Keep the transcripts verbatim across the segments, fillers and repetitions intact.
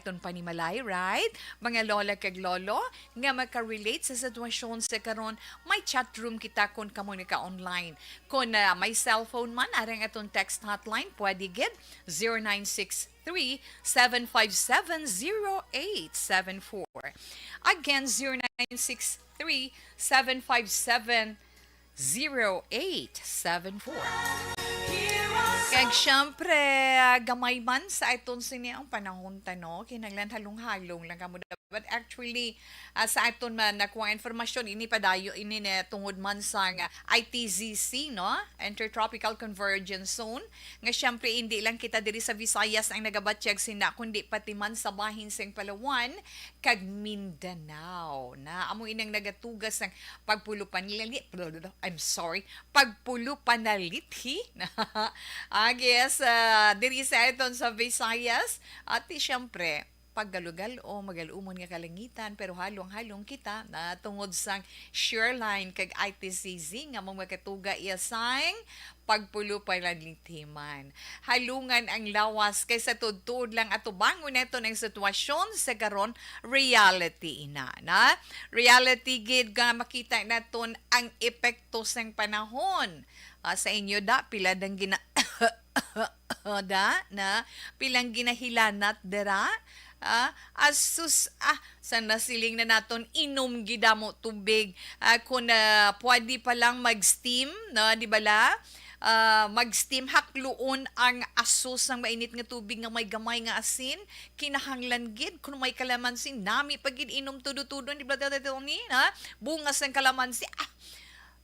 aton panimalay, right? Mga lola kag lolo nga maka-relate sa sitwasyon sa karon, may chat room kita kon kamo naka-online. Kon, ah, may cellphone man, arang aton text hotline, pwede gid, zero nine six three, seven five seven, zero eight seven four. Again, zero nine six three, seven five seven, zero eight seven four. Kag syempre, ah, gamay man sa aton sini ang panahon ta, no? Kinahanglan halong-halong lang kamo. But actually, ah, sa aton man nakuha informasyon, ini padayon ini na tungod man sa nga I T Z C, no? Intertropical Convergence Zone, nga syempre hindi lang kita diri sa Visayas ang nagabatyag sina, kundi pati man sa bahin sing Palawan kag Mindanao. Na amo inang nagatuga sang pagpulo panlali-, I'm sorry, pagpulo panalithi. Ah, yes, ah, diri sa aton sa Visayas. At siyempre, paggalugal-om, magal-umon nga kalangitan, pero halong-halong kita na tungod sang Sureline kag I T C Z nga mga katuga iya sang pagpulo panalithi man. Halungan ang lawas kay sa tuod-tuod lang atubangon naton ang sitwasyon sa karon, reality ina, na? Reality gid nga makita naton ang epekto sang panahon. Ah, sa inyo da, pila dang gina-, da, na? Pilang ginahilanat dira? Ah, asus, ah, sa nasiling na naton, inom gid amo tubig. Ah, kung, ah, pwede pa lang mag-steam, no, di bala? Ah, mag-steam, hakluon ang aso sang mainit nga tubig nga may gamay nga asin. Kinahanglan gid, kung may kalamansi, nami pa gid inom tudo-tudo, di ba, Tata Tony, ha? Bunga sang kalamansi, ah,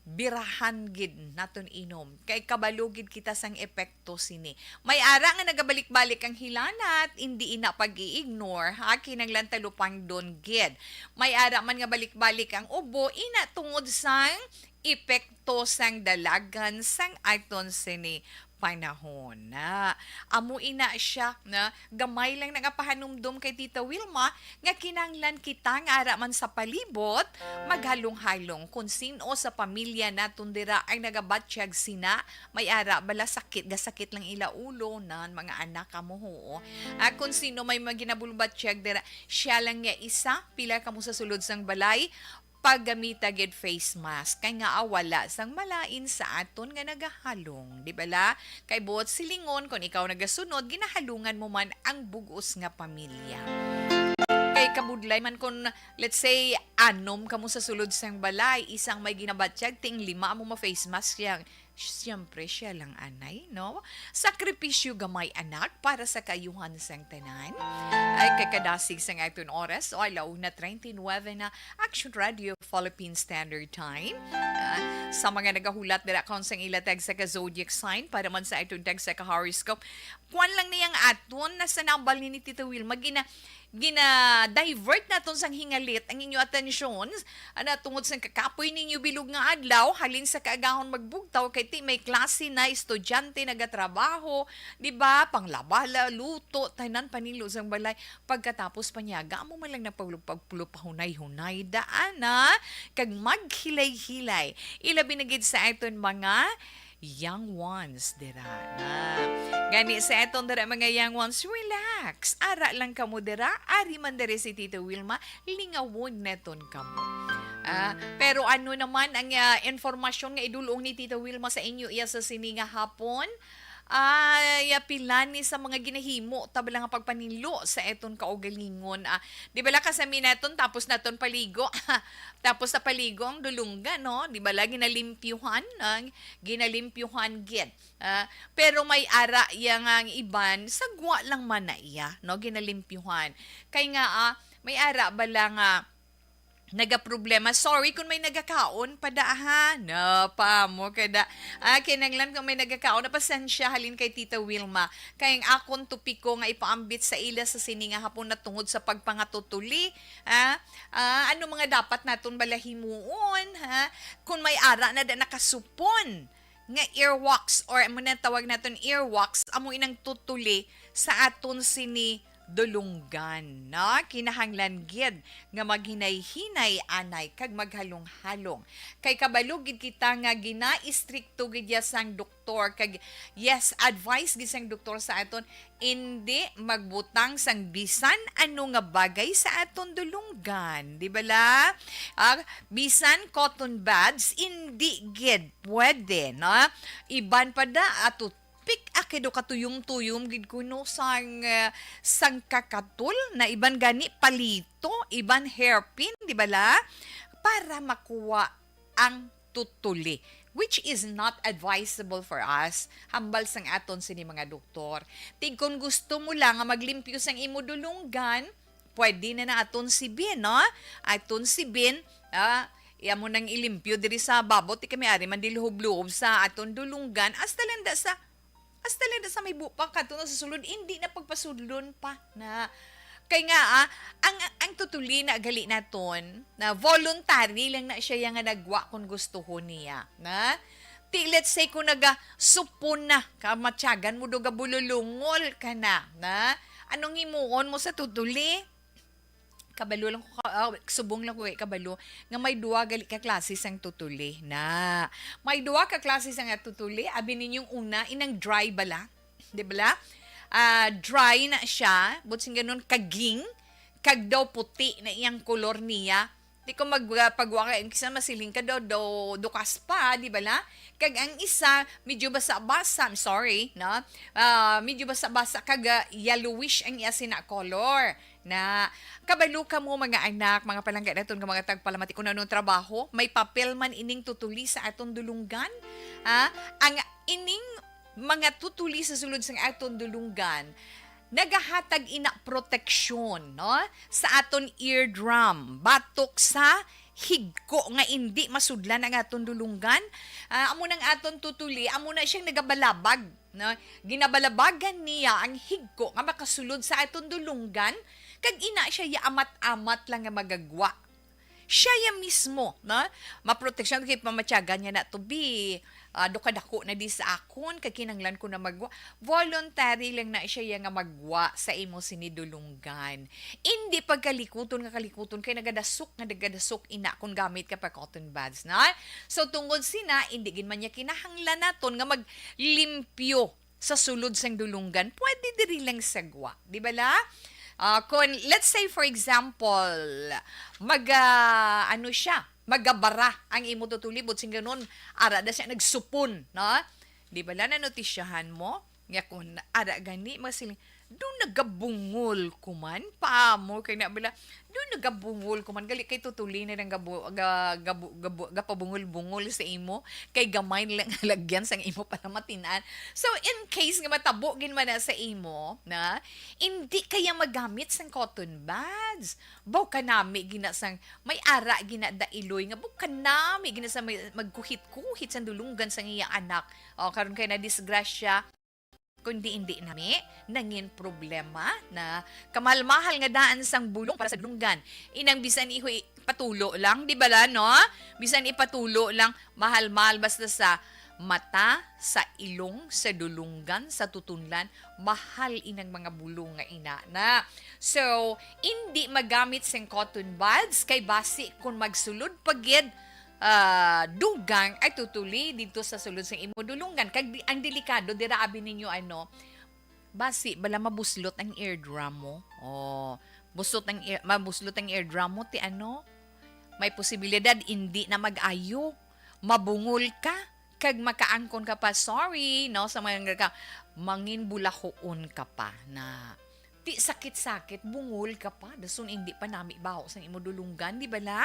birahan gid naton inom. Kay kabalo gid kita sang epekto sini. May ara nga nagabalik-balik ang hilanat, indi ina pag-i-ignore, ha? Kinahanglan talupangdon gid. May ara man nga balik-balik ang ubo, ina tungod sang epekto sang dalagan sang aton sini panahon na. Amo ina siya na gamay lang nga pahanumdom kay Tita Wilma nga kinahanglan kita nga ara man sa palibot, maghalong-halong kung sin-o sa pamilya naton dira ang nagabatyag sina, may ara bala sakit, gasakit lang ila ulo, nan mga anak amo, ho. Ah, kung sino may maginabulbatyag dira, siya lang nga isa, pila kamo sa sulod sang balay, paggamita gid face mask, kay nga, ah, wala sang malain sa aton nga nagahalong, di bala? Kay buot silingon, kon ikaw nagasunod, ginahalungan mo man ang bug-os nga pamilya. Kay kabudlay man kon, let's say, anom kamo sa sulod sang balay, isang may ginabatyag, ting lima amo ma-face mask yang, siyempre, siya lang anay, no? Sakripisyo gamay, anak, para sa kaayuhan sang tanan. Ay, kakadasig sang aton oras, o, alauna treinta y nueve na, Action Radio Philippine Standard Time. Ah, sa mga nagahulat dira kon sang ila tag sa ka zodiac sign para man sa aton tag sa ka horoscope, kuwan lang niyang aton na sa nambal ni Tita Wilma, gina-, gina-divert naton sang hingalit ang inyo atensyon, ana, tungod sang kakapoy ninyo bilog nga adlaw, halin sa kaagahon magbugtaw kay ti may klase na, estudyante nagatrabaho, di ba? Panglaba, la-, luto, tanan panilo sang balay. Pagkatapos panyaga, amo man lang nagpaglu-, pagpulupahunay-hunay daan, ha? Kag maghilay-hilay. Ilabi na gid sa aton mga young ones dira na. Gani sa aton dira mga young ones, relax. Ara lang kamo dira, ari man diri si Tita Wilma, lingawon naton kamo. Ah, pero ano naman ang, ah, informasyon nga idulong ni Tita Wilma sa inyo iya sa sini nga hapon? Ay, ah, pila ni sa mga ginahimo ta bala nga pagpanilo sa eton kaugalingon, ah, di bala kasami naton tapos naton paligo, tapos sa paligo ang dulungga, no? Di bala ginalimpyuhan, ang ginalimpyuhan gid. Ah, pero may ara iya nga ang iban, sagwa lang man na iya, no? Ginalimpyuhan. Kay nga, ah, may ara bala nga nagaproblema. Sorry kung may nagakaon pa da, ha? No, pa mo kada. Ah, kinahanglan kung may nagakaon na, pasensya halin kay Tita Wilma. Kay ang akon topiko nga ipaambit sa ila sa sini nga hapon na tungod sa pagpangatutuli, ha? Ah, ano mga dapat naton bala himuon, ha? Kung may ara na da nakasupon nga earwax or amo na tawag naton earwax, amo inang tutuli sa aton sini dulunggan, no? Kinahanglan gid nga maghinay-hinay anay kag maghalong-halong. Kay kabalo gid kita nga ginaistrikto gid ya sang doktor, kag yes, advice gid sang doktor sa aton, indi magbutang sang bisan ano nga bagay sa aton dulunggan, di ba la? Ah, bisan cotton buds, indi gid pwede, no? Iban pa da, ato pik, ah, kay do katuyom-tuyom gid kuno sang, ah, sang kakatol, na iban gani palito, iban hairpin, di ba la? Para makuha ang tutuli, which is not advisable for us, hambal sang aton sini mga doktor. Tig, kung gusto mo lang nga maglimpyo sang imo dulunggan, pwede na na aton sibin, no? Aton sibin, ah, iya mo nang ilimpyo diri sa babo, ti kami ari man di luhob-luhob sa aton dulunggan, hasta lang da sa, hasta lang da sa may bupa kadto na sa sulod, hindi na pagpasudlon pa na. Kay nga, ah, ang, ang tutuli na gali naton, na voluntary lang na siya yang nga nagwa kung gustuhon niya, na? Ti, let's say, kung nagasupon na, kamatyagan mo do gabululungol ka na, na? Anong himuon mo sa tutuli? Kabalo lang ko, ka-, ah, subong lang ko kay kabalo nga may duha gali ka klase sang tutuli na. May duha ka klase sang tutuli, abi ninyong una, inang dry bala, di bala? Ah, dry na siya, buot silingon, kaging, kag daw puti na iyang kolor niya. Di ko mag-, ah, pagwa kay ang isa masiling ka daw, daw dukas pa, di bala? Kag ang isa, medyo basa-basa, I'm sorry, no? Ah, medyo basa-basa kag, ah, yellowish ang iya sina color. Na, kabalo kamo, mga anak, mga palangga naton nga mga tagpalamati, kung anong trabaho, may papel man ining tutuli sa aton dulunggan. Ha? Ang ining mga tutuli sa sulod sang aton dulunggan, nagahatag ina proteksyon, no? Sa aton eardrum, batok sa higko nga indi masudlan ang aton dulunggan. Ah, amo nang aton tutuli, amo na siyang nagabalabag, no? Ginabalabagan niya ang higko nga makasulod sa aton dulunggan, kag ina siya ya amat-amat lang nga magagwa. Siya ya mismo, no? Maproteksyon kay pamatyagan niya na to be, ah, do kadako na di sa akon, kay kinanglan ko na magwa. Voluntary lang na siya ya nga magwa sa imo sini dulunggan. Indi pagkalikuton nga kalikuton kay nagadasok nga nagadasok ina kung gamit ka pa cotton buds, na? So, tungod sina, indi gid man niya kinahanglan naton nga maglimpyo sa sulod sang dulunggan. Pwede diri lang sa gwa, di ba la? Ah, kung, let's say, for example, mag, ah, ano siya, magabara ang imo tutuli, buot silingon, ara da siya nagsupon, no? Di ba la, nanotisyahan mo? Nga kung ara gani, masiling, do nagabungol ko man, pa mo, kay na bala, do nagabungol ko man, gali kay tutuli na lang gabu-, ga-, gabu-, gabu-, gapabungol-bungol sa imo, kay gamay lang lagyan sang imo para matinan. So, in case nga matabo gid man na sa imo, na, hindi kaya magamit sang cotton buds. Baw kanami gina sang may ara gina dailoy nga baw kanami gina sa may magkuhit-kuhit sang dulunggan sang iya anak. O, karon kay na disgrasya, kundi indi nami nangin problema na kamahal-mahal nga daan sang bulong para sa dulunggan. Inang bisan ihoy patulo lang, di ba la, no? Bisan ipatulo lang, mahal-mahal basta sa mata, sa ilong, sa dulunggan, sa tutunlan, mahal inang mga bulong nga ina na. So, indi magamit sing cotton buds kay basi kung magsulod pa gid, ah, dugang ay tutuli dito sa sulod sa imo dulunggan. Kag di, ang delikado dira, abi ninyo, ano, basi bala mabuslot ang eardrum mo. Oh, buslot ang ear-, mabuslot ang eardrum mo, ti ano? May posibilidad indi na mag-ayo. Mabungol ka, kag makaangkon ka pa, sorry, no, sa mga ka, mangin bulahoon ka pa na. Ti sakit-sakit, bungol ka pa, dason indi pa nami baho sang imo dulunggan, di ba la?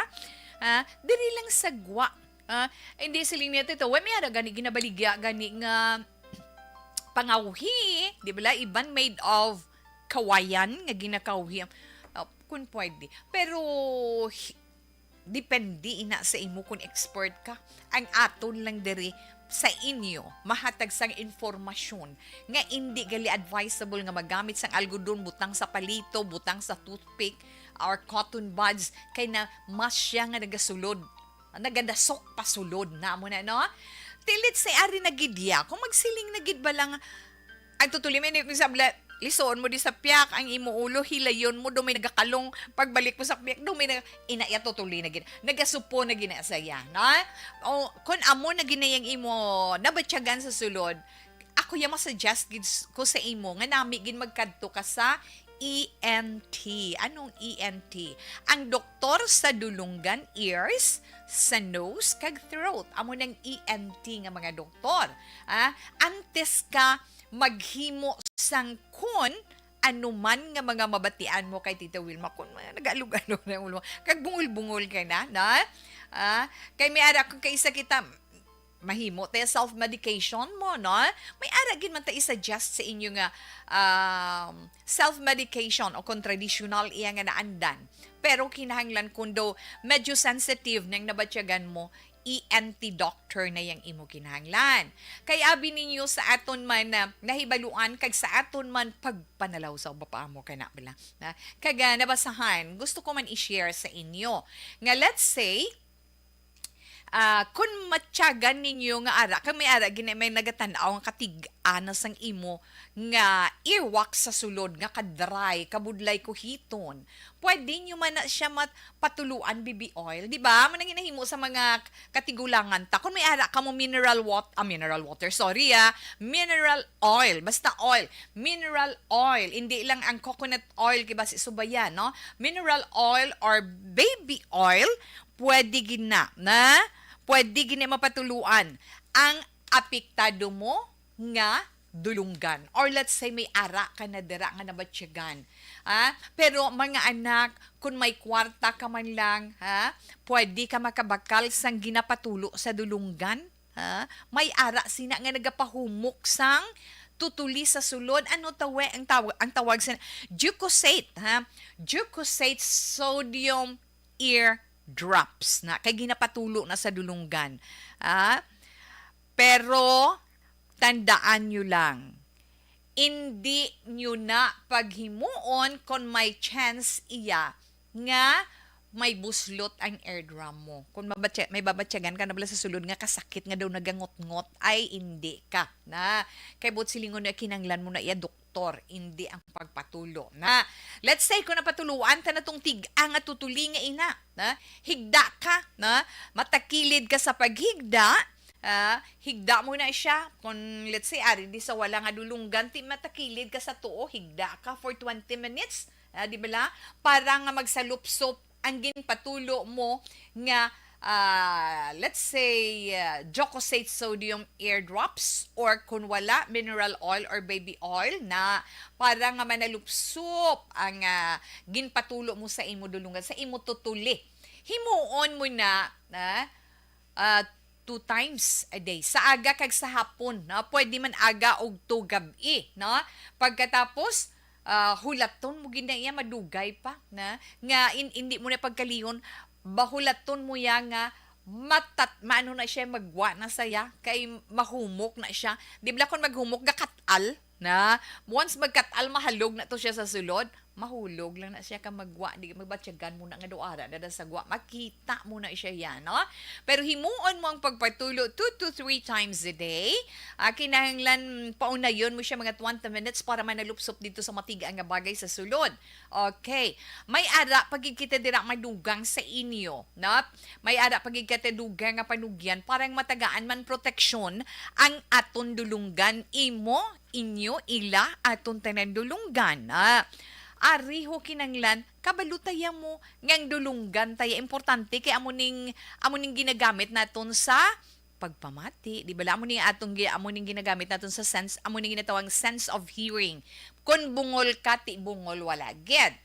Ah, diri lang sa gwa. Ah, hindi siling niya, tito, wa may ara gani ginabaligya gani nga pangawhi, di ba la? Iban made of kawayan nga ginakawhi. Ah, kung pwede. Pero, hi-, depende ina sa imo kung expert ka. Ang aton lang diri sa inyo, mahatag sang informasyon nga indi gali advisable nga magamit sang algodon, butang sa palito, butang sa toothpick, or cotton buds, kay na mas siya nga nagasulod, nagadasok pasulod na mo na, no? Ti, let's say, ari na gid ya, kung magsiling na gid ba lang, ang tutuli, may ni-, sabla, lisuon mo di sa piyak ang imo ulo, hilayon mo, daw may nagakalong, pagbalik mo sa piyak, daw may nag-, ina, iya tutuloy na gid. Nagasupo na gid na sa iya, no? O, kun amo na gid na yang imo nabatyagan sa sulod, ako ya masuggest gid s-, ko sa imo nga nami gid magkadto ka sa E N T. Anong E N T? Ang doktor sa dulunggan, ears, sa nose, kag throat. Amo nang E N T nga mga doktor. Ah, antes ka maghimo sang kun anuman nga mga mabatian mo kay Tita Wilma, kun mga nag-alog-alog na yung ulo mo, kag bungol-bungol ka na, na? Ah, kay may ara kung kaisa kita, mahimo ta self-medication mo, no? May ara gid man ta i-suggest sa inyo nga, um, self-medication o kung tradisyonal iya nga naandan. Pero kinahanglan kung daw medyo sensitive nang nabatyagan mo, E N T doctor na yang imo kinahanglan. Kay abi ninyo sa aton man, ah, nahibaluan kag sa aton man pagpanalaw sa uba pa amo kana bala. Na, kag, ah, nabasahan, gusto ko man i-share sa inyo nga, let's say, ah, kun matyagan ninyo nga ara, kag may ara gina-, may nagatan-aw nga katig-ana sang imo nga earwax sa sulod nga kadry, kabudlay kuhiton, pwede nyo man na siya mat-, patuluan, baby oil. Di ba? Amo nang ginahimo sa mga katigulangan ta. Kung may ara ka mo mineral wat-, ah, mineral water, sorry ah, mineral oil, basta oil, mineral oil, hindi lang ang coconut oil, kay basi subayan, no? Mineral oil or baby oil, pwede gid na, na? Pwede gid na mapatuluan ang apektado mo nga dulunggan. Or let's say, may ara ka na dira nga nabatyagan. Ah, pero mga anak, kung may kwarta ka man lang, ha, pwede ka makabakal sang ginapatulo sa dulunggan. Ha? May ara sina nga nagapahumok sang tutuli sa sulod. Ano tawe ang tawag, ang tawag sa glucosate, ha? Glucosate sodium ear drops na kay ginapatulo na sa dulunggan. Ah, pero tandaan nyo lang, hindi nyo na paghimuon kon may chance iya nga may buslot ang eardrum mo. Kung mabatya-, may babatyagan ka na bala sa sulod nga kasakit nga daw nagangot-ngot, ay hindi ka na. Kay buot silingon na kinanglan mo na iya doktor, hindi ang pagpatulo na. Let's say, kung napatuluan ta na tong tig-a nga tutuli nga ina, na higda ka, na matakilid ka sa paghigda, ah, higda mo na siya. Kung, let's say, ari di sa wala nga dulunggan, ti matakilid ka sa tuo, higda ka for twenty minutes, ah, di bala? Para nga magsalupsop ang ginpatulo mo nga, ah, let's say, ah, glucosate sodium eardrops, or kung wala, mineral oil or baby oil na para nga manalupsop ang, ah, ginpatulo mo sa imo dulungan, sa imo tutuli. Himuon mo na, ah, ah, two times a day, sa aga kag sa hapon, no? Pwede man aga og two gab-i, no? Pagkatapos, ah, hulaton mo gid na iya, madugay pa, na, nga in-, hindi mo na pagkalihon, bahulaton mo ya nga matat-, maano na siya, magwa na saya, kay mahumok na siya. Di bala kung maghumok, gakat-al na. Once magkat-al, mahalog na to siya sa sulod, mahulog lang na siya ka magwa, di magbatyagan mo na nga duara na sa gwa. Makita mo na siya yan, no? Pero himuon mo ang pagpatulo two to three times a day. Ah, kinahanglan paunayon mo siya mga twenty minutes para manalupsop dito sa matiga nga bagay sa sulod. Okay. May ara pa gid kita dira madugang sa inyo, no? May ara pa gid kita dugang nga panugyan para ang matagaan man proteksyon ang aton dulunggan, imo, inyo, ila, aton tanan dulunggan. Ah, ari ho kinanglan, kabalo taya mo nga ang dulunggan taya importante kay amo ning, amo ning ginagamit naton sa pagpamati, di ba? Amo ni atong gi-, amo ning ginagamit naton sa sense, amo ning ginatawag sense of hearing. Kon bungol ka, ti bungol wala gid.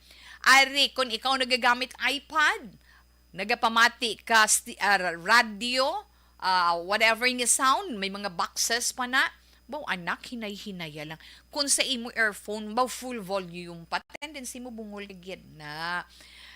Ari, kon ikaw nagagamit iPad, nagapamati ka sti-, ah, ra-, radyo, ah, whatever nga sound, may mga boxes pa na. Baw, anak, hinay-hinaya lang. Kung sa imo earphone, baw, full volume pa, tendency mo bungol ka gid na.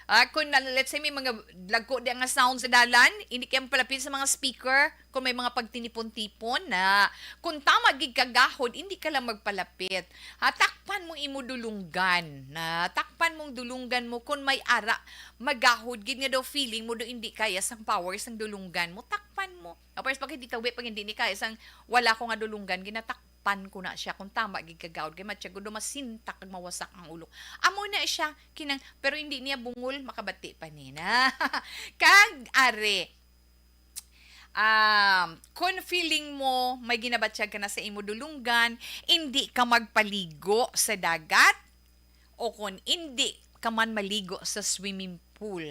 Ah, kung na, let's say, may mga lagko di nga sound sa dalan, hindi kaya palapit sa mga speaker, kung may mga pagtinipon-tipon na. Kung tama gid ka gahod, hindi ka lang magpalapit. Ha, takpan mo imo dulunggan na. Takpan mong dulunggan mo kung may ara, magahod gid nga daw feeling mo do hindi kaya sang power sang dulunggan mo. Takpan mo. Of course, pag hindi tawi, pag hindi ni kaya sang wala ko nga dulunggan, ginatak-, Pan ko na siya kung tama gid kagaod kay matyago do masintak kag mawasak ang ulo. Amo na siya kinang, pero hindi niya bungol, makabati pa ni na. Kag are, um, kung feeling mo may ginabatyag ka na sa imo dulunggan, hindi ka magpaligo sa dagat, o kung hindi ka man maligo sa swimming pool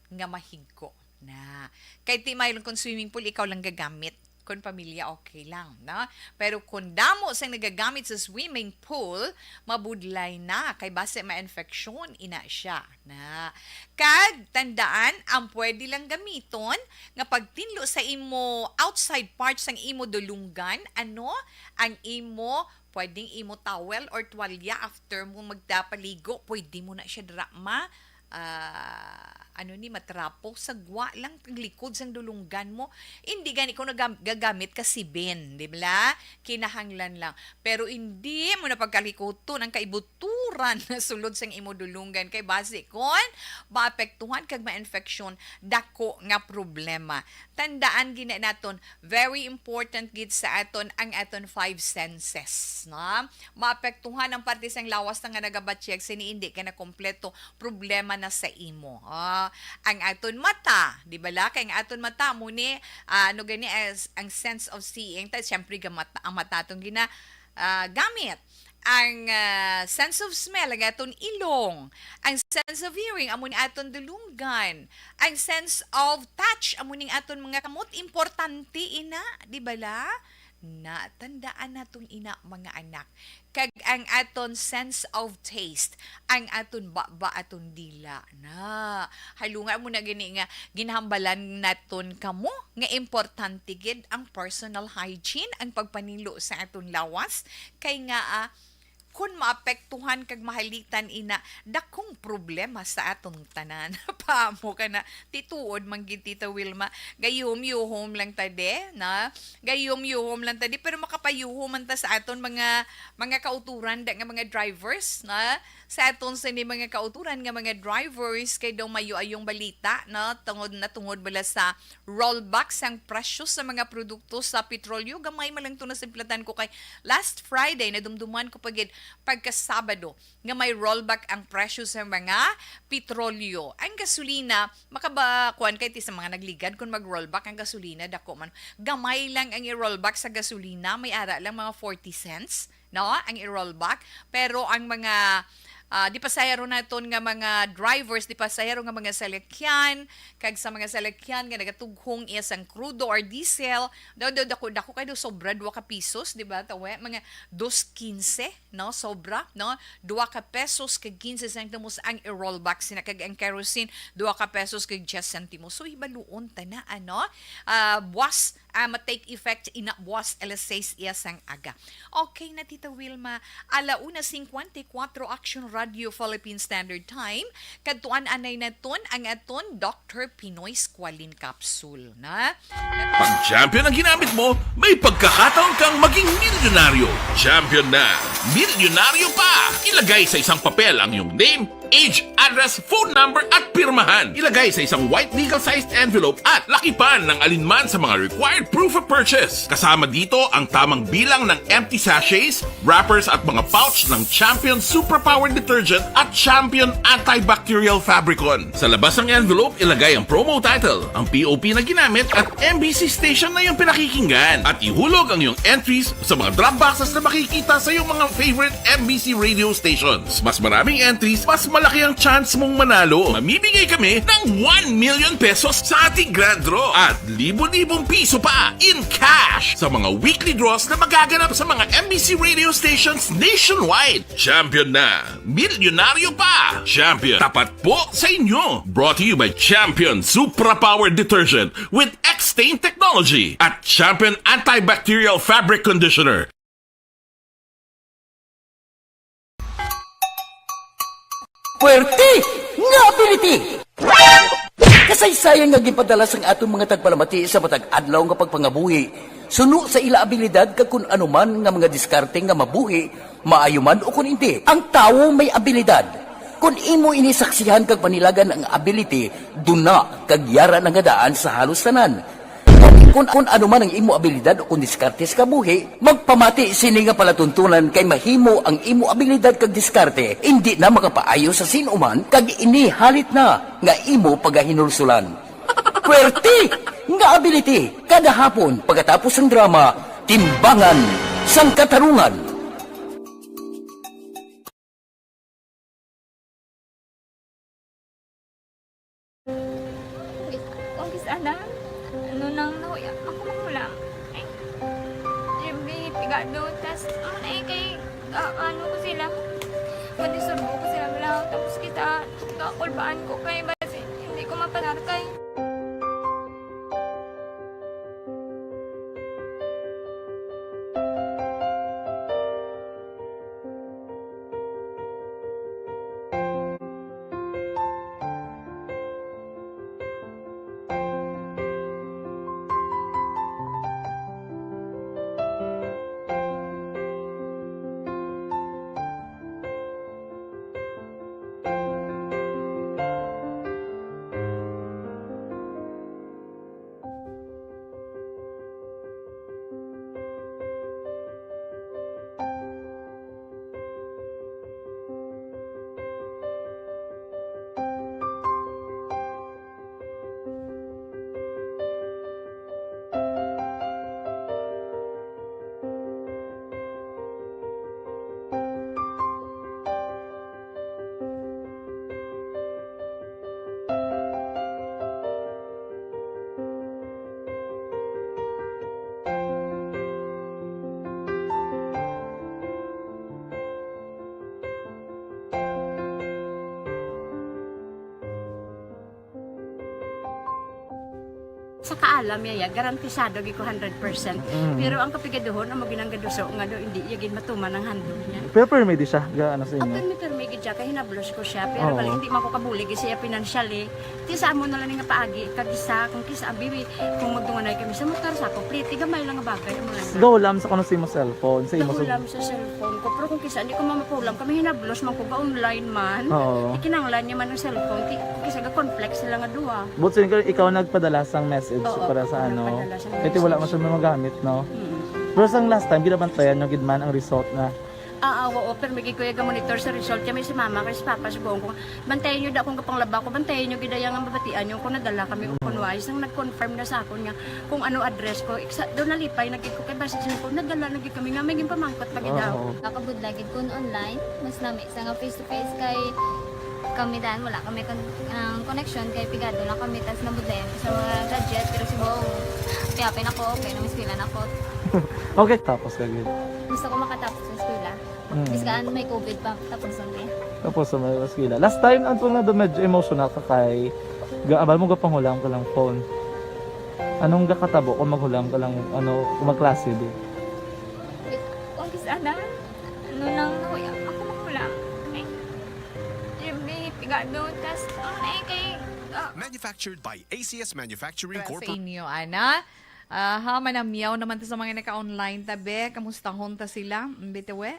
nga mahigko na. Kay ti mayon kung swimming pool, ikaw lang gagamit. Kung pamilya, okay lang, no? Pero kung damo sang nagagamit sa swimming pool, mabudlay na. Kay base ma-infection, ina siya. Na. Kag, tandaan, ang pwede lang gamiton nga pagtinlo sa imo outside parts sang imo dulunggan, ano? Ang imo, pwedeng imo towel or tuwalya after mo magdapaligo, pwede mo na siya dira ma, ah, ano ni, matrapo sa gwa lang ang likod sang dulunggan mo. Hindi gani ko nagam-, gagamit ka sibin, di ba? Kinahanglan lang. Pero hindi mo na pagkalikuton ang kaibuturan na sulod sang imo dulunggan kay basi kon maapektuhan kag ma-infection, dako nga problema. Tandaan gina naton, very important gid sa aton ang aton five senses, no? Maapektuhan ang parte sang lawas na nga nagabatyag sini hindi ka na kompleto, problema na sa imo. Ah, ang aton mata, di ba la? Kay ang aton mata mo ni, ah, ano gani, as, ang sense of seeing, ta, siyempre, ga mata, ang mata atong gina, ah, gamit. Ang, ah, sense of smell, ang aton ilong. Ang sense of hearing, amo ni aton dulunggan. Ang sense of touch, amo ning aton mga kamot, importante ina, di ba la? Na, tandaan natong ina, mga anak. Kag ang aton sense of taste, ang aton baba, aton dila. Na, halunga mo na gani nga ginhambalan naton kamo nga importante gid ang personal hygiene, ang pagpanilo sa aton lawas, kay nga, ah, kun maapektuhan kag mahalitan ina, dakong problema sa atong tanan. Paamo ka na, tituod man gid, Tita Wilma, gayuhom-yuhom lang ta de, na? Gayuhom-yuhom lang ta de, pero makapayuhom man ta sa aton mga, mga kauturan da nga mga drivers, na? Sa aton sini mga kauturan nga mga drivers, kay daw mayo ayong balita, no? Tungod na tungod bala sa rollback sang presyo sa mga produkto sa petrolyo. Gamay man lang to nasimplatan ko kay last Friday, nadumduman ko pa gid pagka Sabado nga may rollback ang presyo sa mga petrolyo. Ang gasolina, makaba-, kuwan kay ti sa mga nagligad kung mag-rollback ang gasolina, dako man. Gamay lang ang i-rollback sa gasolina, may ara lang mga forty cents, no? Ang i-rollback. Pero ang mga, ah, di pasahero naton nga mga drivers, di pasahero nga mga salakyan, kag sa mga salakyan nga nagatughong iya sang krudo or diesel, daw, daw, dako, dako kay daw sobra dua ka pisos, di ba? Tawe, mga dos quince, no? Sobra, no? Dua ka pesos kag quince centimos ang i-rollback sina, kag ang kerosene, dua ka pesos kag diyes centimos. So, hibaluon ta na, ano? Ah, buwas, ah, ma-take effect ina buwas alas sais iya sang aga. Okay na, Tita Wilma. Ala una cincuenta y cuatro, Action Radio Philippine Standard Time. Kadtuan anay naton ang aton Doctor Pinoy Squalene Capsule, na? Pag champion ang ginamit mo, may pagkakataon kang maging milyonaryo. Champion na, milyonaryo pa! Ilagay sa isang papel ang iyong name, age, address, phone number, at pirmahan. Ilagay sa isang white legal-sized envelope at lakipan ng alinman sa mga required proof of purchase. Kasama dito ang tamang bilang ng empty sachets, wrappers, at mga pouch ng Champion Superpower Detergent at Champion Antibacterial Fabricon. Sa labas ng envelope, ilagay ang promo title, ang P O P na ginamit, at M B C station na iyong pinakikinggan. At ihulog ang iyong entries sa mga drop boxes na makikita sa iyong mga favorite M B C radio stations. Mas maraming entries, mas malaki ang chance mong manalo. Mamimigay kami ng one million pesos sa ating grand draw at libo-libong piso pa in cash sa mga weekly draws na magaganap sa mga M B C radio stations nationwide. Champion na! Milyonaryo pa! Champion, tapat po sa inyo! Brought to you by Champion Supra Power Detergent with X-Stain Technology at Champion Antibacterial Fabric Conditioner. Puwerte nga ability! Kasaysayan nga ginpadala sang aton mga tagpalamati sa matag adlaw nga pagpangabuhi, suno sa ila abilidad kag kun ano man nga mga diskarte nga mabuhi, maayo man o kun indi. Ang tawo may abilidad. Kun imo ini saksihan kag panilagan ang ability, duna kag yara na nga daan sa halos tanan. Kani Kung, kung ano man ang imo abilidad o kung diskarte sa kabuhi, magpamati sini nga palatuntunan kay mahimo ang imo abilidad kag diskarte indi na makapaayo sa sin-o man kag ini halit na nga imo pagahinulsulan. Pwerte nga ability kada hapon pagkatapos sang drama, Timbangan sang Katarungan. Kung kis-, ana, ano nang nahuya, ako manghulam. Ay, Jimmy, pigado, tas, ano na eh, kay, ah, ano ko sila, kung isurbo ko sila, wala, tapos kita, kakulbaan ko kay, basi, hindi ko mapanar kay. Sa kaalam niya, ya, garantisado gid ko hundred percent. Mm. Pero ang kapigaduhon, amo ginang gaduso nga do, hindi niya gid matuman ang handog niya. Pero permi di siya, ga, ano sa inyo? Permi, permi gid siya, kay hinablos ko siya. Pero Oo. Bali, hindi man ko kabulig siya financially. Ti sa amo na lang nga paagi, kag isa, kung kisa, abi, kung magdunganay kami sa motor, sa ako, pliti, gamay lang nga bagay, amo lang. Gahulam sa kuno sa imo cellphone, sa imo sa Gahulam sa cellphone ko, pero kung kisa, hindi ko mamapulam, kami hinablos man ko, ga-online man. Oo. Ikinanglan niya man ang cellphone, ti-, kung kisa, ga-conflict sila nga duha. But since ikaw nagpadala sang message Oo, para sa ako ano, nagpadala sang kaya ti wala man message. Siya magamit, no? Mm. Pero sang last time, ginabantayan nyo gid man ang result na Ah, ah, oo, pero may gikuya ga-monitor sa result. Kami si mama, kay si papa, si buong ko. Bantayan nyo da kung kapanglaba ko, bantayan nyo gid ang mabatian nyo kung nadala kami o kung Mm. wala. Isang nag-confirm na sa akon nga kung ano address ko. Iksa, doon nalipay na gid ko kay basi sa ko, nadala na gid kami nga may ginpamangkot pa gid daw. Oo. Nakabudlay gid kun online, mas nami sa nga face to face kay kami dan wala kami kon-, ang connection kay pigado lang kami tas nabudlayan ko sa mga gadget pero si Bong kaya pin ako okay na mas pila na ko. Okay, tapos ka gid. Gusto ko makatapos sa eskwela. Mm. Bis kaan may covid pa, tapos ang niya. Tapos sa mga eskwela. Last time, ang tunga do medyo emotional ka kay ga-, abal mo gapanghulam ka lang phone. Anong gakatabo kung maghulam ka lang, ano, kung magklase di? Kung kis-, ana, ano nang nahuya, ako maghulam. Ay, Jimmy, pigado, tas, ang na kay, ah, Manufactured by A C S Manufacturing Para sa Corporation. Inyo, ana. Aha, manamyaw naman ta sa mga naka-online, tabi. Kamustahon ta sila? Mm, bitaw, eh.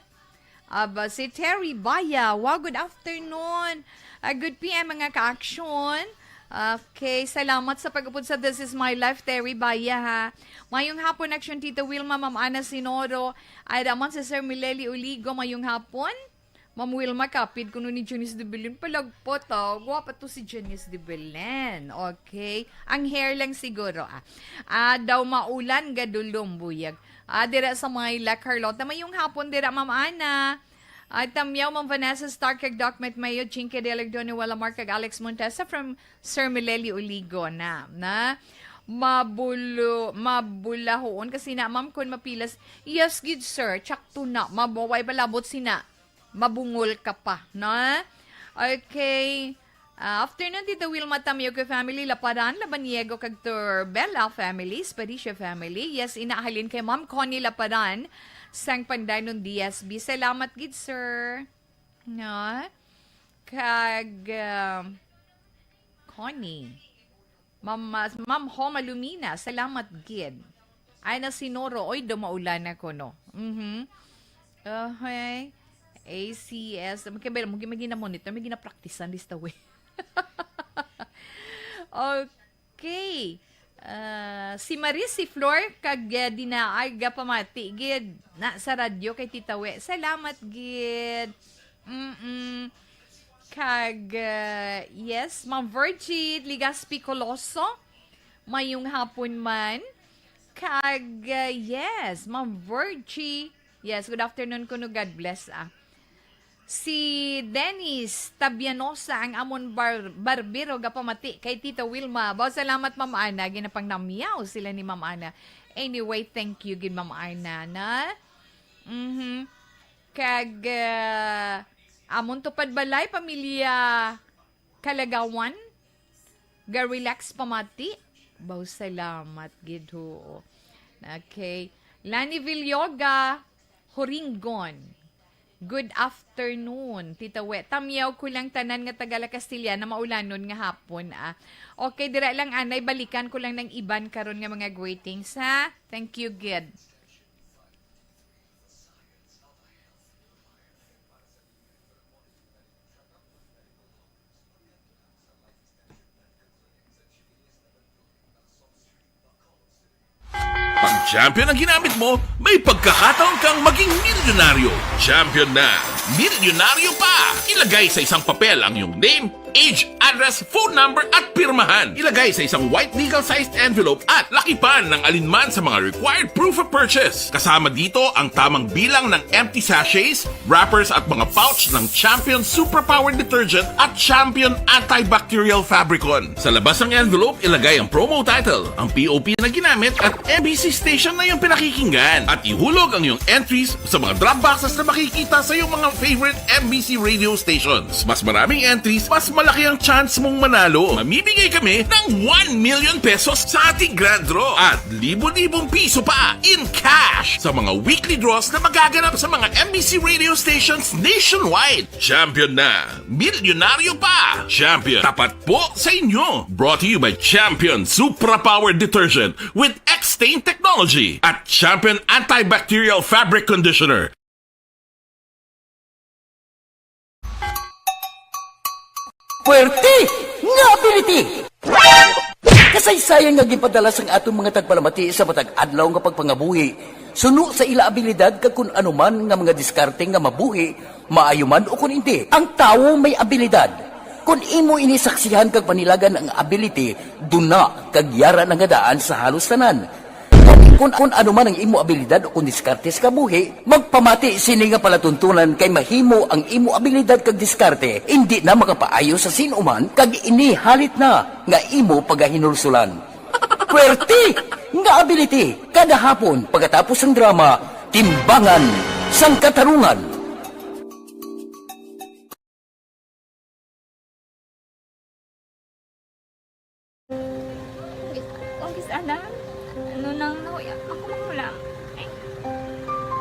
Aba, si Terry Baya. Wow, good afternoon. Ah, good P M, mga ka-action. Okay, salamat sa pag-upod sa This Is My Life, Terry Baya, ha. Mayong hapon, Action Tito Wilma, Ma'am Ana Sinoro, ay, daman si Sir Mileli Uligo, mayong hapon. Ma'am Wilma, kapid kuno ni Janice de Belen. Palagpot, oh. Guwapa to si Janice de Belen. Okay. Ang hair lang siguro, ah. Ah, daw maulan, gadulom, buyag. Ah, dira sa may La Carlota. Mayong hapon dira, Ma'am Ana. At tamyaw, Ma'am Vanessa Stark, kag Doc Met Mayo, Chinky Delegdone, Walamar, kag Alex Montesa from Sir Mileli Uligo na, na. Mabulo, mabulahoon kasi na, ma'am, kun mapilas. Yes, gid, sir. Tsakto na. Mabaway palabot sina. Mabungol ka pa, no? Okay. Ah, afternoon, Tita Wilma Tamioco family, Laparan, Labaniego, kag Turbela family, Spadicio family. Yes, ina, halin kay Ma'am Connie Laparan, sang Pandanon D S B. Salamat gid, sir. No? Kag, ah, Connie. Ma'am, Ma'am Homa Lumina, salamat gid. Ay, na Sinoro, oy, do maulan na kuno. Mhm. Okay. A C S, magkabel, mo gina-monitor, may gina-practice-an, lista, we. Okay. Ah, si Maris, si Flor, kag, ah, Dinaag, ah, pamati gid na sa radyo kay Tita We. Salamat gid. Mm-mm. Kag, ah, yes, Ma'am Virgie Ligaspi Coloso, mayong hapon man. Kag, ah, yes, Ma'am Virgie, yes, good afternoon kuno, God bless, ah. Si Dennis Tabianosa ang amon bar-, barbero gapamati kay Tita Wilma. Baw, salamat, Ma'am Ana. Ginapangnamyaw sila ni Ma'am Ana. Anyway, thank you gid, Ma'am Ana, na. Mhm. Kag, ah, amon tupad balay, pamilya Kalagawan, ga-relax pamati. Baw, salamat gid, ho. Okay. Lani Villoga, Horingon. Good afternoon, Tita We. Tamyaw ko lang tanan nga taga La Castellana, maulanon nga hapon, ah. Okay, dira lang, anay, balikan ko lang ng iban karon nga mga greetings, ha? Thank you, gid. Pag champion ang ginamit mo, may pagkakataon kang maging milyonaryo. Champion na, milyonaryo pa! Ilagay sa isang papel ang iyong name, age, address, phone number, at pirmahan. Ilagay sa isang white legal-sized envelope at lakipan ng alinman sa mga required proof of purchase. Kasama dito ang tamang bilang ng empty sachets, wrappers, at mga pouch ng Champion Superpower Detergent at Champion Antibacterial Fabricon. Sa labas ng envelope, ilagay ang promo title, ang P O P na ginamit, at M B C station na iyong pinakikinggan. At ihulog ang iyong entries sa mga drop boxes na makikita sa iyong mga favorite M B C radio stations. Mas maraming entries, mas malaki ang chance mong manalo. Mamimigay kami ng one million pesos sa ating grand draw at libo-libong piso pa in cash sa mga weekly draws na magaganap sa mga M B C radio stations nationwide. Champion na! Milyonaryo pa! Champion, tapat po sa inyo! Brought to you by Champion Supra Power Detergent with X-Stain Technology at Champion Antibacterial Fabric Conditioner. Puwerte nga ability! Kasaysayan nga ginpadala sang aton mga tagpalamati sa matag adlaw nga pagpangabuhi, suno sa ila abilidad kag kun ano man nga mga diskarte nga mabuhi, maayo man o kun indi. Ang tawo may abilidad. Kun imo ini saksihan kag panilagan ang ability, duna kag yara na nga daan sa halos tanan. Kun, kun, kun ano man ang imo abilidad o kun diskarte sa kabuhi, magpamati sini nga palatuntunan kay mahimo ang imo abilidad kag diskarte indi na makapaayo sa sin-o man kag ini halit na nga imo pagahinulsulan. Puwerte nga ability kada hapon pagkatapos sang drama, Timbangan sang Katarungan. Kung kis ana, ano nang nahuya, ako makulang. Ay,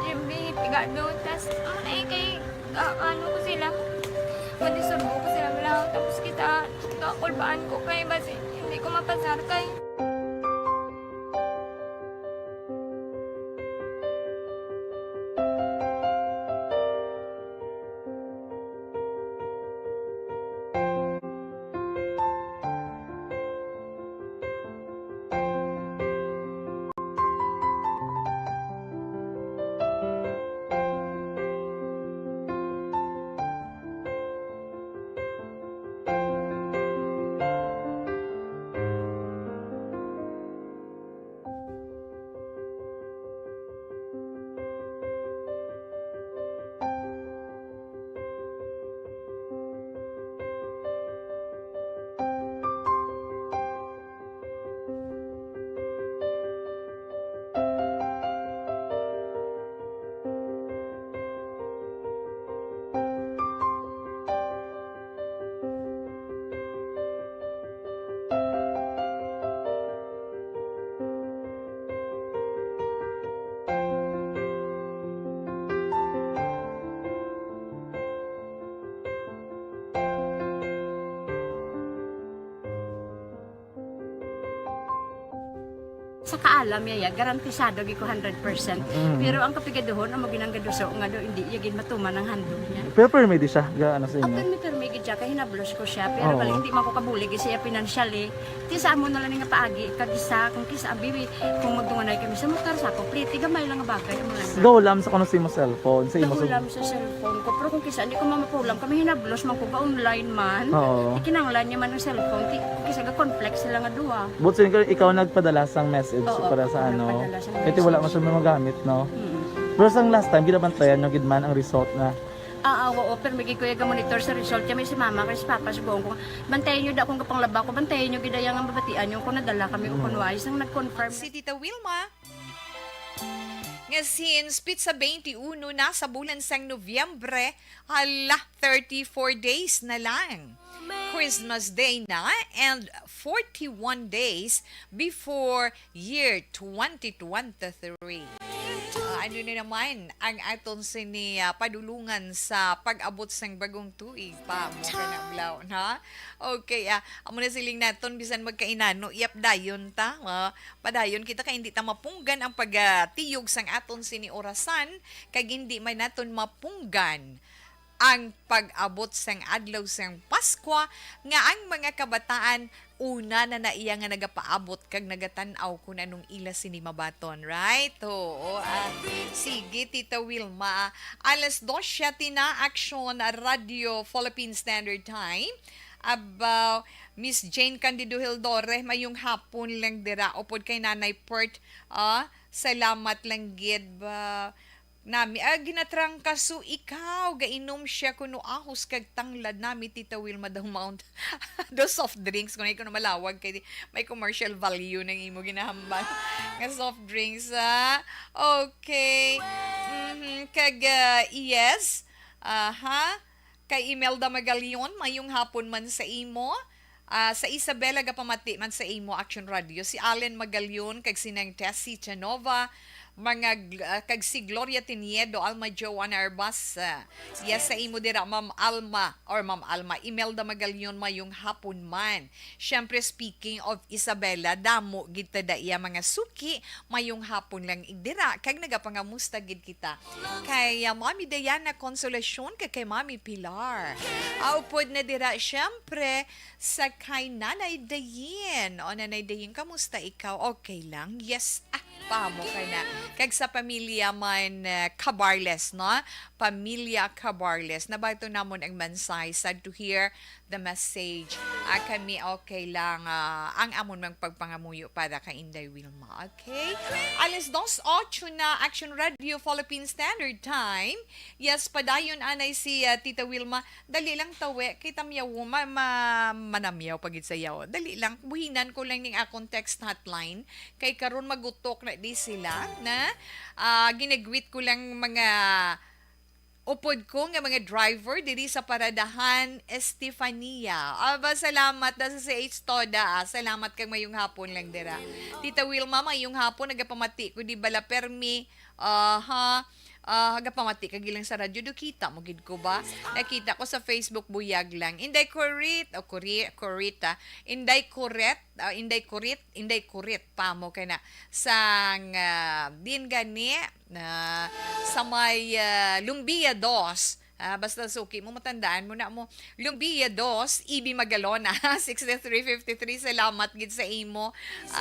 Jimmy, pigado, tas, ano na eh, kay, ah, ano ko sila, madisurbo ko sila lang, tapos kita, kakulbaan ko kay, basi, hindi ko mapasar kay. Sa kaalam niya, ya, garantisado gid ko hundred percent. Mm. Pero ang kapigaduhon, amo ginang gaduso nga do, hindi iya gid matuman ang handog niya. Pero permi di siya, ga-, ano sa inyo? Permi, permi gid siya, kay hinablos ko siya. Pero Oo. bali, hindi man ko kabulig siya financially. Ti sa amo na lang nga paagi, kag isa, kung kisa, abi, kung magdunganay kami sa motor, sa ako, pliti, gamay lang nga bagay, amo lang. Gahulam sa kuno sa imo cellphone, sa imo Gahulam sa cellphone ko, pero kung kisa, hindi ko mamapulam, kami hinablos man ko, ga-online man. Oo. Ikinanglan niya man ang cellphone, ti, kung kisa, ga-conflict sila nga duha. But sin-, ikaw nagpadala sang message Oo, para sa ako ano? nagpadala sang Kaya wala message. man siya magamit, no? Mm. Pero sang last time, ginabantayan nyo gid man ang result na? Ah, ah, oo, pero may gikuya ga-monitor sa result. Kami si mama, kay si papa, subuon ko. Bantayan nyo da kung kapanglaba ko, bantayan nyo gid ang mabatian nyo kung nadala kami o Mm. kung wala. Isang nag-confirm. Si Tita Wilma, nga since pitsa twenty-uno na sa bulan sang Nobyembre, hala, thirty-four days na lang. Christmas Day na and forty-one days before year twenty twenty-three. Ah, ano na naman ang aton sini, ah, padulungan sa pag-abot sang bagong tuig pa mo ka na, Blau, na? Okay, ah, amo na siling naton, bisan magkainano, iyap dayon ta, ah, padayon kita kay hindi ta mapunggan ang pagtiyog sang aton sini orasan, kag hindi man naton mapunggan ang pag-abot sang adlaw sang Paskwa, nga ang mga kabataan una na na iya nga nagapaabot kag nagatan-aw kung anong ila sini mabaton, right? Oo, ah, sige, Tita Wilma. Alas dos siyete na, Action Radio Philippine Standard Time. Aba, Miss Jane Candido Hildore, mayong hapon lang dira. Upod kay Nanay Pert, ah, salamat lang gid ba. Nami, ah, ginatrangkaso ikaw, gainom siya kuno ahos kag tanglad nami, Tita Wilma daw Mount. Do soft drinks, kuno ikaw na malawag kay di, may commercial value nang imo ginahambal nga soft drinks, ah. Okay. Mhm. Kag, ah, yes. Aha. Kay Imelda Magalion, mayong hapon man sa imo. Ah, sa Isabela, gapamati man sa imo, Action Radio. Si Allen Magalion, kag si Nang Tessie Chanova, mga gl-, ah, kag si Gloria Tiniedo, Alma Joanna Arbasa. Yes, sa imo dira, Ma'am Alma, or Ma'am Alma, Imelda Magalion, mayong hapon man. Siyempre, speaking of Isabela, damo gid ta da iya mga suki, mayong hapon lang igdira, kag nagapangamusta gid kita. Kay, ah, Mami Diana Consolacion, kag kay Mami Pilar. Ah, upod na dira, siyempre, sa kay Nanay Dayin. O, Nanay Dayin, kamusta ikaw? Okay lang? Yes. Ah, pamo ka na. Kag sa pamilya man, ah, Cabarles, no? Pamilya Cabarles. Nabato namon ang mensahe. Sad to hear the message. Ah, kami okay lang, ah, ang amon mang pagpangamuyo para kay Inday Wilma. Okay? Alas dos ocho na, Action Radio Philippine Standard Time. Yes, padayon anay si, ah, Tita Wilma. Dali lang tawe, kay tamyaw, ma-, ma-, manamyaw pa gid sa yaw. Dali lang, buhinan ko lang ning akong text hotline. Kay karon magutok na di sila, na, ah, ginagwit ko lang mga upod ko nga mga driver diri sa Paradahan, Estefania. Aba, salamat na sa C H Toda, ah. Salamat kag mayong hapon lang dira. Tita Wilma, mayong hapon, nagapamati ko di bala permi. Aha. Ah, nagapamati ka gilang sa radyo, do kita mo gid ko ba? Nakita ko sa Facebook, buyag lang. Inday Kurit, o Kuri-, Kurit, ah. Inday Kuret, ah, Inday Kurit, Inday Kurit, pamo kay na. Sang, ah, din gani, na sa may, ah, Lumbia dos, ah, basta suki mo, matandaan mo na mo. Lumbia dos, E B Magalona, sixty-three fifty-three, salamat gid sa imo.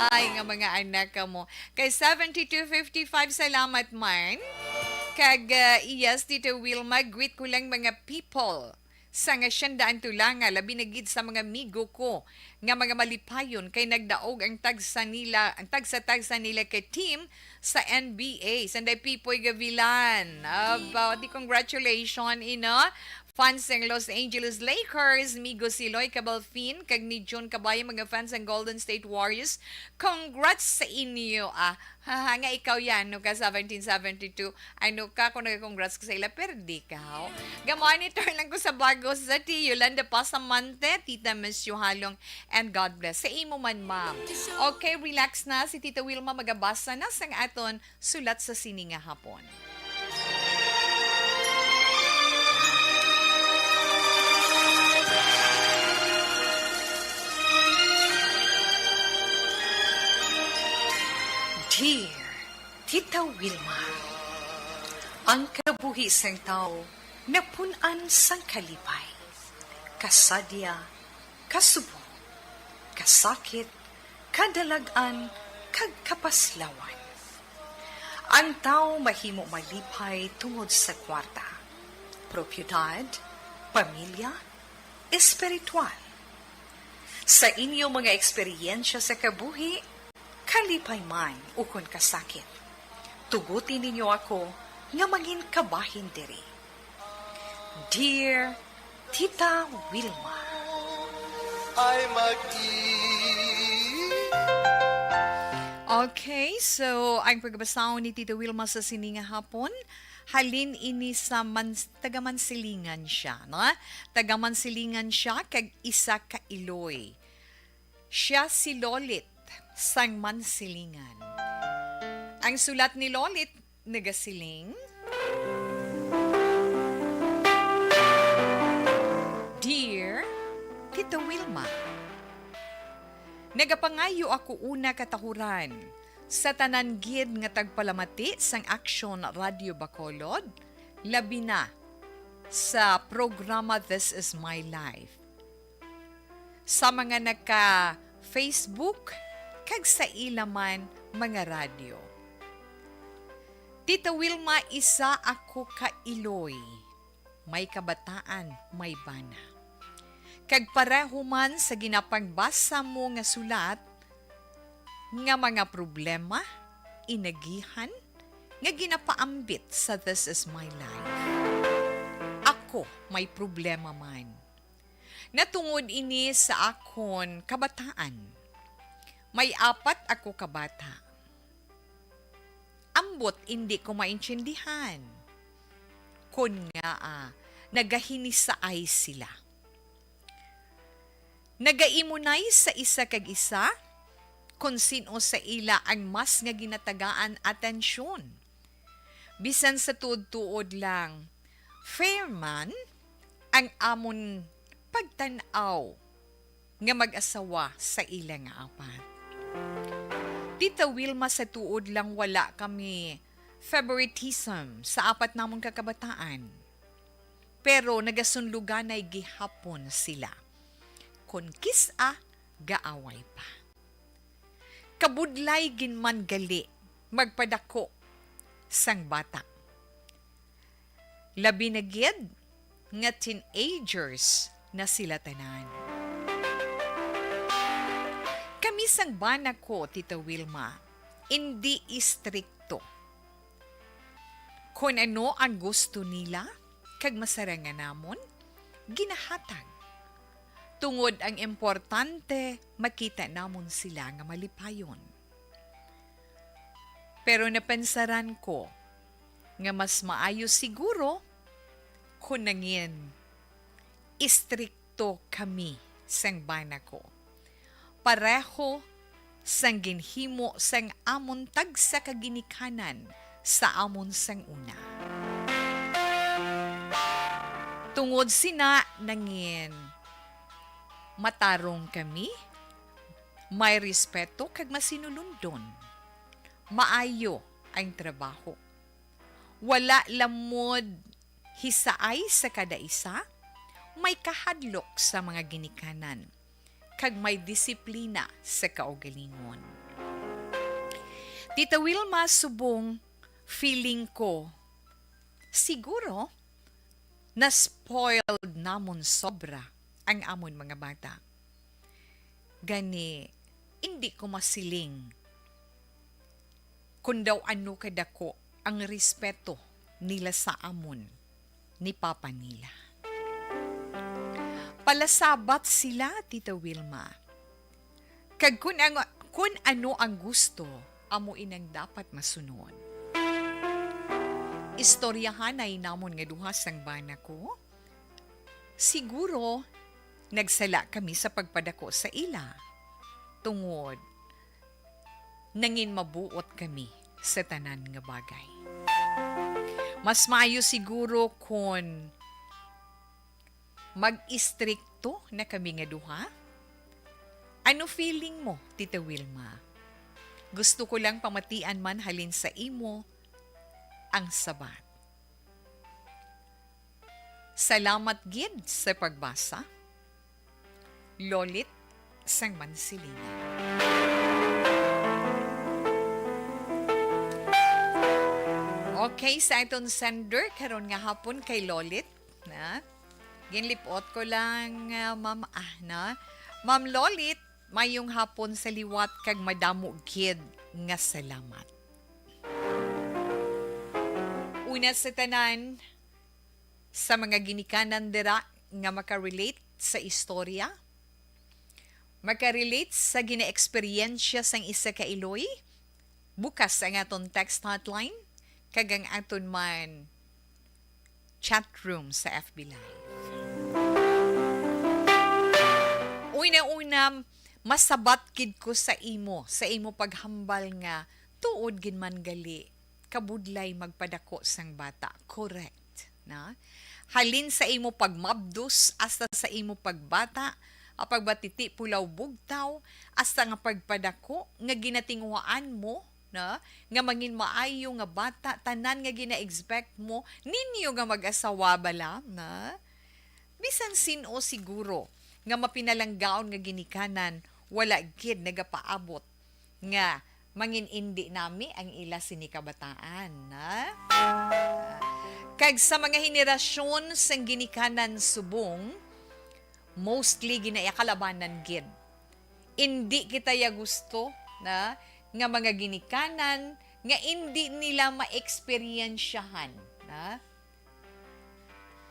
Ay, nga mga anak ka mo. Kay seventy-two fifty-five, salamat man. Kag, ah, yes, Tito Wilma, greet ko lang mga people sa nga Hacienda Antulanga, labi na gid sa mga migo ko nga mga malipayon kay nagdaog ang tagsa nila, ang tagsa-tagsa nila kay team sa N B A. Sanday Pipoy Gavilan. Aba, di congratulations, ino. Fans ng Los Angeles Lakers, Migo Siloy Cabalfin, kag ni Jun Cabaya, mga fans ng Golden State Warriors. Congrats sa inyo, ah. Haha, nga ikaw yan, no, ka seventeen seventy-two. Ano ka, kung nag-congrats ka sa ila, perdi ka, ho? Ga-monitor lang ko sa bago sa ti Yolanda Pasamante, Tita Miss Yuhalong, and God bless. Sa imo man, ma'am. Okay, relax na. Si Tita Wilma magabasa na sang aton sulat sa sini nga hapon. Dear Tita Wilma, ang kabuhi sang tawo napun-an sang kalipay, kasadya, kasubo, kasakit, kadalag-an, kag kapaslawan. Ang tawo mahimo malipay tungod sa kwarta, propiedad, pamilya, espiritual. Sa inyo mga eksperyensya sa kabuhi, kalipay man ukon kasakit, tuguti ninyo ako nga mangin kabahin diri. Dear Tita Wilma. Ay mag-i- Okay, so ang pagbasahon ni Tita Wilma sa sini nga hapon, halin ini sa Mans-, taga Mansilingan siya, no? Taga Mansilingan siya, kag isa ka Iloy. Siya si Lolit sang Mansilingan. Ang sulat ni Lolit nagasiling, Dear Tita Wilma, nagapangayo ako una katahuran sa tanan gid nga tagpalamati sang Action Radio Bacolod, labi na sa programa This Is My Life, sa mga naka-Facebook, kag sa ila man mga radyo. Tita Wilma, isa ako ka Iloy, may kabataan, may bana. Kag pareho man sa ginapagbasa mo nga sulat, nga mga problema, inagihan, nga ginapaambit sa This Is My Life. Ako may problema man. Natungod ini sa akon kabataan. May apat ako ka bata. Ambot indi ko maintindihan kon ngaa nagahinisaay sila. Nagaimunay sa isa kag isa kon sin-o sa ila ang mas nga ginatagaan atensyon. Bisan sa tuod-tuod lang, fair man ang amon pagtan-aw nga mag-asawa sa ila nga apat. Tita Wilma, sa tuod lang wala kami favoritism sa apat namon ka kabataan. Pero nagasunluganay gihapon sila. Kon kis-a, gaaway pa. Kabudlay gid man gali magpadako sang bata. Labi na gid nga teenagers na sila tanan. Kami sang bana ko, Tita Wilma, indi istrikto. Kon ano ang gusto nila kag masarangan namon, ginahatag. Tungod ang importante, makita namon sila nga malipayon. Pero napansaran ko nga mas maayo siguro kon nangin istrikto kami sang bana ko, pareho sang ginhimo sang amon tagsa ka ginikanan sa amon sang una. Tungod sina, nangin matarong kami, may respeto kag masinulundon. Maayo ang trabaho. Wala lamod hisaay sa kada isa, may kahadlok sa mga ginikanan, kag may disiplina sa kaugalingon. Tita Wilma, subong feeling ko, siguro na-spoiled namon sobra ang amon mga bata. Gani, indi ko masiling kon daw ano kadako ang respeto nila sa amon ni papa nila. Palasabat sila, Tita Wilma. Kag kun ang, kun ano ang gusto, amo inang dapat masunod. Istoryahanay namon nga duha sang bana ko. Siguro, nagsala kami sa pagpadako sa ila, tungod nangin mabuot kami sa tanan nga bagay. Mas maayo siguro kon mag-istrikto na kami nga duha? Ano feeling mo, Tita Wilma? Gusto ko lang pamatian man halin sa imo ang sabat. Salamat gid sa pagbasa. Lolit sang Mansilingan. Okay, sa aton sender karon nga hapon kay Lolit na. Ginlipot ko lang, ah, Ma'am, ah, na. Ma'am Lolit, mayong hapon sa liwat kag madamo gid nga salamat. Una sa tanan, sa mga ginikanan dira nga makarelate sa istorya, makarelate sa ginaeksperyensya sang isa ka iloy, bukas ang aton text hotline kag ang aton man chat room sa F B Live. Una-una, masabat gid ko sa imo, sa imo paghambal nga tuod gid man gali, kabudlay magpadako sang bata. Correct, na? Halin sa imo pagmabdos hasta sa imo pagbata, ang pagbatiti pulaw bugtaw, hasta nga pagpadako nga ginatinguhaan mo, na, nga mangin maayo nga bata, tanan nga gina-expect mo ninyo nga mag-asawa bala, na? Bisan sin-o siguro nga mapinalanggaon nga ginikanan, wala gid nagapaabot nga mangin-indi nami ang ila sini kabataan, na? Kag sa mga henerasyon sang ginikanan subong, mostly ginaya kalabanan gid. Indi kita ya gusto, na, nga mga ginikanan nga indi nila maeksperyensyahan, na?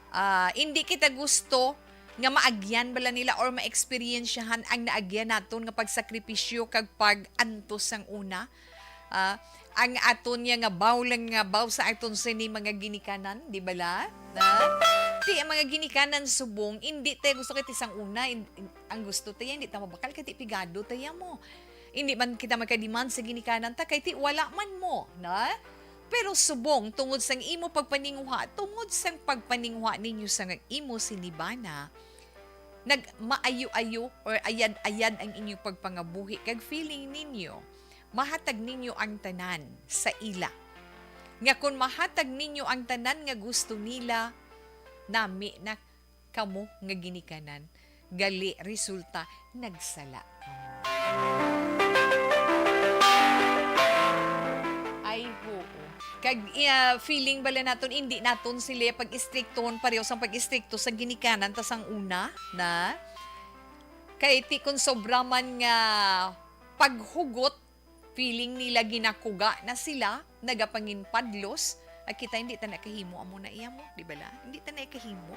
Ah, indi kita gusto nga maagyan bala nila or maeksperyensyahan ang naagyan naton nga pagsakripisyo kag pag-antos sang una. Ah, ang aton niya nga baw lang nga baw sa aton sini mga ginikanan, di bala? Na? Ti ang mga ginikanan subong, indi tayo gusto kay ti sang una, in-, in-, ang gusto tayo, hindi ta mabakal kay ti pigado tayo mo. Hindi man kita magka-demand sa ginikanan ta, kay ti wala man mo, na? Pero subong, tungod sang imo pagpaninguha, tungod sang pagpaninguha ninyo sa nga imo sinibana, nag maayo-ayo or ayad-ayad ang inyong pagpangabuhi kag feeling ninyo, mahatag ninyo ang tanan sa ila. Nga kon mahatag ninyo ang tanan nga gusto nila, nami na kamo nga ginikanan, gali resulta nagsala kamo. Ay, oo. Kag, ah, feeling bala naton, indi naton sila pag-istriktuhon pareho sang pag-istrikto sa ginikanan ta sang una, na? Kay ti kon sobra man nga paghugot, feeling nila ginakuga na sila, nagapanginpadlos, at kita hindi ta nakahimo amo na iya mo, di bala? Hindi ta nakahimo.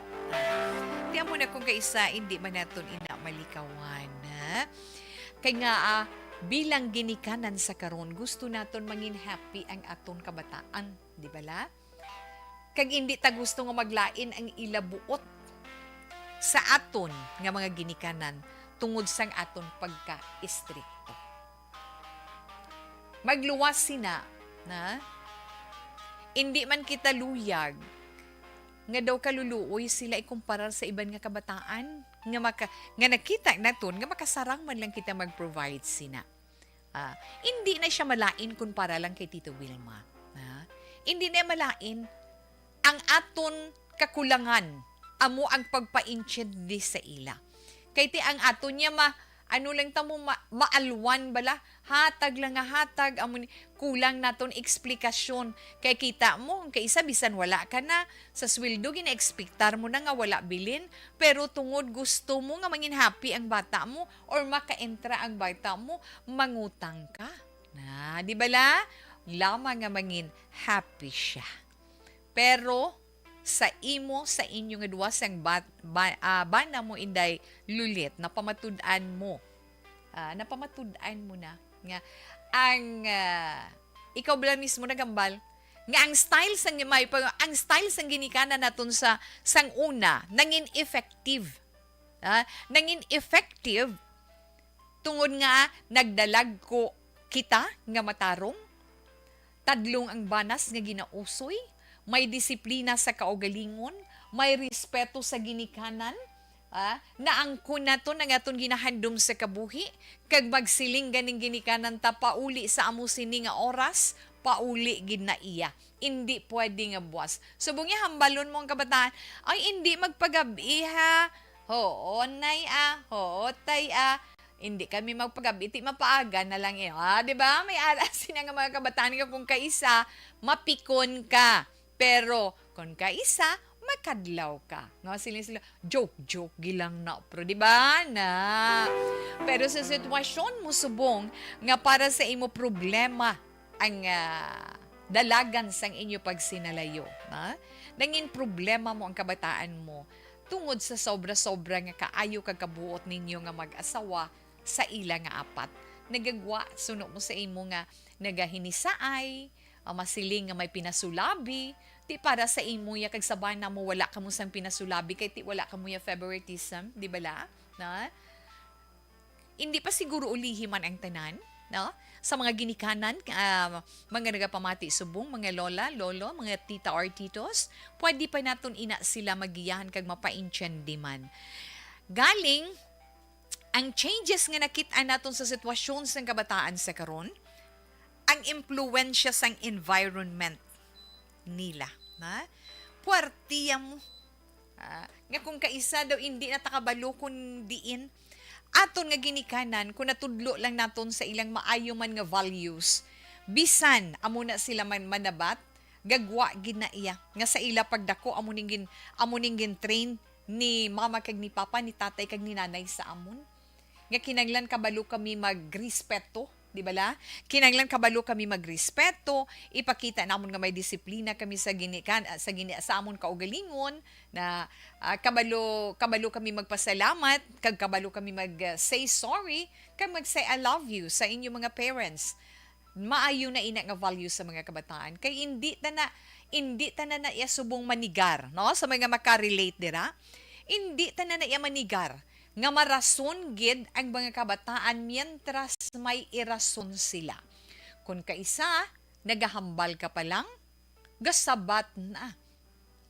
Ti amo na kung kaisa, hindi man naton ina malikawan, ha? Kay nga, ah, bilang ginikanan sa karon, gusto naton mangin happy ang aton kabataan, di bala? Kag indi ta gusto nga maglain ang ila buot sa aton nga mga ginikanan tungod sang aton pagka-istrikto. Magluwas sina, na? Indi man kita luyag nga daw kaluluoy sila ikumparar sa iban nga kabataan nga maka-, nga nakita naton nga makasarang man lang kita mag-provide sina. Ah, indi na siya malain kun para lang kay Tito Wilma. Ah, indi na malain ang aton kakulangan, amo ang pagpaintindi sa ila. Kay ti ang aton niya ma-, ano lang ta mo ma-, maalwan bala, hatag lang nga hatag, amo ni, kulang naton eksplikasyon. Kay kita mo, ang kaisa bisan wala ka na, sa sweldo gina-ekspektar mo na nga wala bilin, pero tungod gusto mo nga mangin happy ang bata mo or maka-entra ang bata mo, mangutang ka. Na, di bala? Lamang nga mangin happy siya. Pero sa imo, sa inyo nga duwa sang bat-, ba-, ah, bana mo, Inday Lulit, napamatud-an mo. Ah, napamatud-an mo na nga ang, ah, ikaw bala mismo naghambal nga ang style sang may pa-, ang style sang ginikanan naton sa sang una nangin effective. Ah, nangin effective tungod nga nagdalagko kita nga matarong, tadlong ang banas nga ginausoy, may disiplina sa kaugalingon, may respeto sa ginikanan, Ah, naangkon naton ang aton ginahandom sa kabuhi, kag magsiling ganing ginikanan ta, "Pauli sa amo sini nga oras, pauli gid na iya." Indi pwede nga buas. Subong niya, hambalon mo ang kabataan, "Ay, indi magpagab-i, ha? Hoo, nay, ah. Hoo, tay, ah. Indi kami magpagab-i, ti mapaaga na lang, eh." Ah, di ba? May ara sina nga mga kabataan nga kung kaisa, mapikon ka. Pero kung kaisa, makadlaw ka. No? Sila, sila, joke, joke, gilang na, pero di ba na? Pero sa sitwasyon mo subong nga para sa imo problema ang, ah, dalagan sang inyo pagsinalayo, na? Nangin problema mo ang kabataan mo tungod sa sobra-sobra nga kaayo kag kabuot ninyo nga mag-asawa sa ila nga apat. Nagagwa, suno mo sa imo nga nagahinisaay, ah, masiling nga may pinasulabi, ti para sa imo ya kag sa bana mo wala kamo sang pinasulabi kay ti wala kamo ya favoritism, di bala? Na? Hindi pa siguro ulihi man ang tanan, no? Sa mga ginikanan, ah, mga nagapamati subong, mga lola, lolo, mga tita or titos, pwede pa naton ina sila magiyahan kag mapaintiende man. Galing, ang changes nga nakit-an naton sa sitwasyon sang kabataan sa karon, ang impluwensya sang environment nila, na puwertiya mo. Ah, nga kung kaisa daw hindi na ta kabalo kung diin aton nga ginikanan, kung natudlo lang naton sa ilang maayo man nga values, bisan amo na sila man manabat, gagwa gid na iya nga sa ila pagdako amo ning gin-, amo ning gin-train ni mama kag ni papa, ni tatay kag ni nanay sa amon, nga kinahanglan kabalo kami magrespeto, di bala? Kinahanglan kabalo kami magrespeto, ipakita namon nga may disiplina kami sa ginikan-, sa gini-, sa amon kaugalingon, na, ah, kabalo, kabalo kami magpasalamat, kag kabalo kami mag, ah, say sorry, kag mag say "I love you" sa inyong mga parents. Maayo na ina nga value sa mga kabataan. Kay indi ta na, indi ta na na iya subong manigar, no? Sa mga makarelate dira, indi ta na na iya manigar nga marason gid ang mga kabataan mientras may irason sila. Kun kaisa, nagahambal ka pa lang, gasabat na.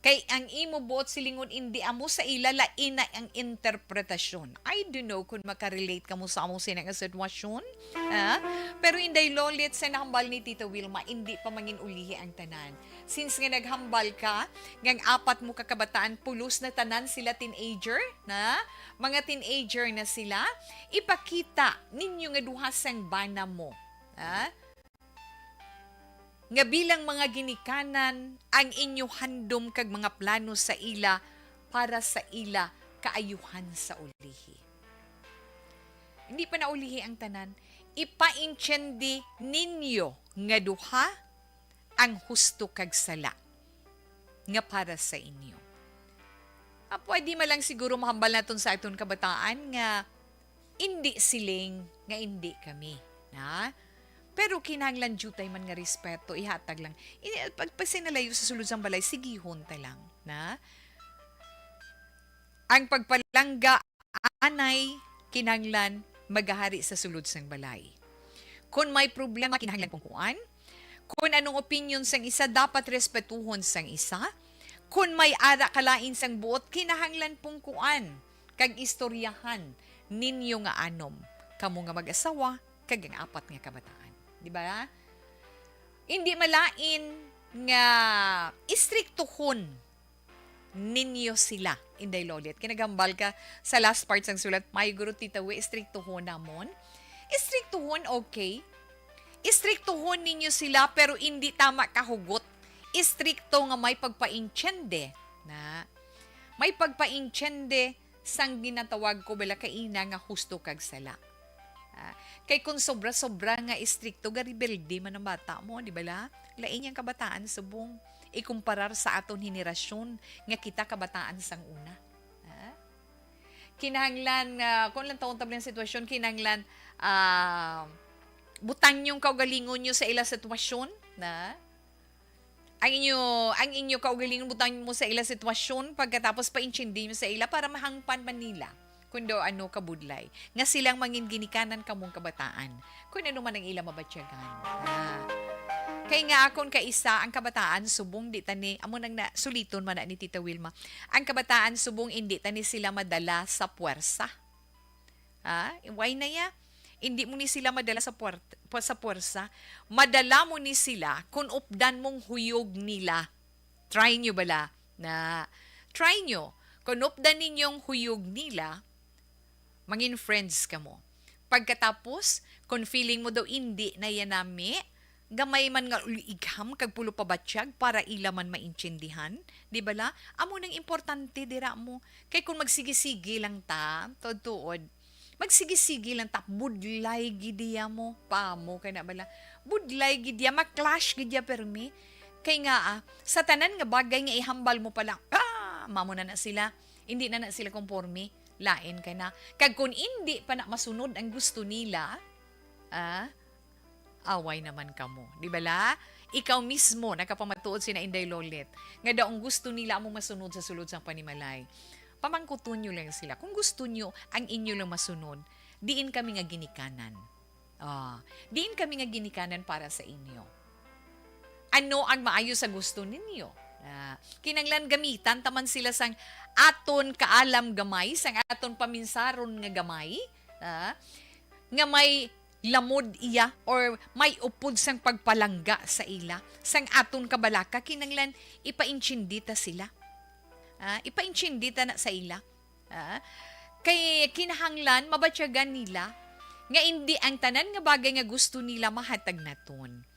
Kay ang imo buot silingon indi amo sa ila, lain na ang interpretasyon. I don't know kung makarelate kamo sa among sina nga sitwasyon, ah? Pero Inday Lolit, sa nahambal ni Tita Wilma, indi pa mangin ulihi ang tanan. Since nga naghambal ka, nga ang apat mo ka kabataan, pulos na tanan sila teenager, na? Mga teenager na sila, ipakita ninyo nga duha sang bana mo, ah? Nga bilang mga ginikanan ang inyo handom kag mga plano sa ila para sa ila kaayuhan sa ulihi. Hindi pa naulihi ang tanan, ipaintiende ninyo nga duha ang husto kag sala nga para sa inyo. Ah, pwede man lang siguro mahambal naton sa aton kabataan nga indi siling nga indi kami, na? Pero kinahanglan diutay man nga respeto, ihatag lang. Ini, pag, pag sinalayo sa sulod sang balay, sigihon ta lang, na? Ang pagpalangga, anay, kinahanglan magahari sa sulod sang balay. Kung may problema, kinahanglan pungkuan. Kung anong opinyon sang isa, dapat respetuhon sang isa. Kung may ara kalain sang buot, kinahanglan pungkuan kag istoryahan ninyo nga anom, kamo nga mag-asawa kag ang apat nga kabataan. Di ba? Hindi malain nga istriktuhon ninyo sila, Inday Lolit. Kay naghambal ka sa last part sang sulat, may guro, Tita Wi, istriktuhon namon. Istriktuhon, okay. Istriktuhon ninyo sila, pero hindi tama kahugot. Istrikto nga may pagpaintiende, na may pagpaintiende sang ginatawag ko bala kaina nga husto kag sala. Ah, kay kung sobra-sobra nga istrikto, garebelde man ang bata mo, di bala? Lain yang kabataan subong ikumparar sa aton henerasyon nga kita kabataan sang una. Ah? Kinahanglan, ah, kung lang taon tabli ang sitwasyon, kinahanglan, ah, butang yung kaugalingon nyo sa ila sitwasyon, na ang inyo, ang inyo kaugalingon, butang mo sa ila sitwasyon, pagkatapos paintindi mo sa ila para mahangpan man nila kung daw ano kabudlay nga silang mangin ginikanan kamong kabataan, kung ano man ang ila mabatyagan. Ah. Kay nga akon kaisa, ang kabataan subong di tani, amo nang na, suliton man na ni Tita Wilma. Ang kabataan subong indi tani sila madala sa puwersa. Ha? Why na ya? Indi mo ni sila madala sa puwer-, pu-, sa puwersa. Madala mo ni sila kung updan mong huyog nila. Try nyo bala na, try nyo. Kung updan ninyong huyog nila, mangin friends kamo. Pagkatapos, kung feeling mo daw indi na yan nami, gamay man nga uliigham kag pulo pabatyag para ila man maintindihan, di bala? Amo nang importante dira mo. Kay kung magsigi-sigi lang ta, tuod-tuod, magsigi-sigi lang ta, budlay gid iya mo, pa mo kay na bala. Budlay gid iya, ma-clash gid iya permi. Kay nga, ah, sa tanan nga bagay nga ihambal mo pa lang, ah, mamo na na sila. Hindi na na sila konporme. Lain ka na. Kag kung hindi pa na masunod ang gusto nila, ah, away naman kamo. Di bala? Ikaw mismo nakapamatuod sina Inday Lolit nga daw ang gusto nila amo masunod sa sulod sang panimalay. Pamangkuton nyo lang sila. Kung gusto nyo ang inyo lang masunod, diin kami nga ginikanan. Ah, diin kami nga ginikanan para sa inyo. Ano ang maayo sa gusto ninyo? Ah, kinahanglan gamitan ta man sila sang aton kaalam gamay, sang aton paminsaron nga gamay, ah, nga may lamod iya or may upod sang pagpalangga sa ila, sang aton kabalaka, kinahanglan ipaintindi ta sila. Ah, ipaintindi ta na sa ila. Ah, kay kinahanglan mabatyagan nila nga indi ang tanan nga bagay nga gusto nila mahatag naton.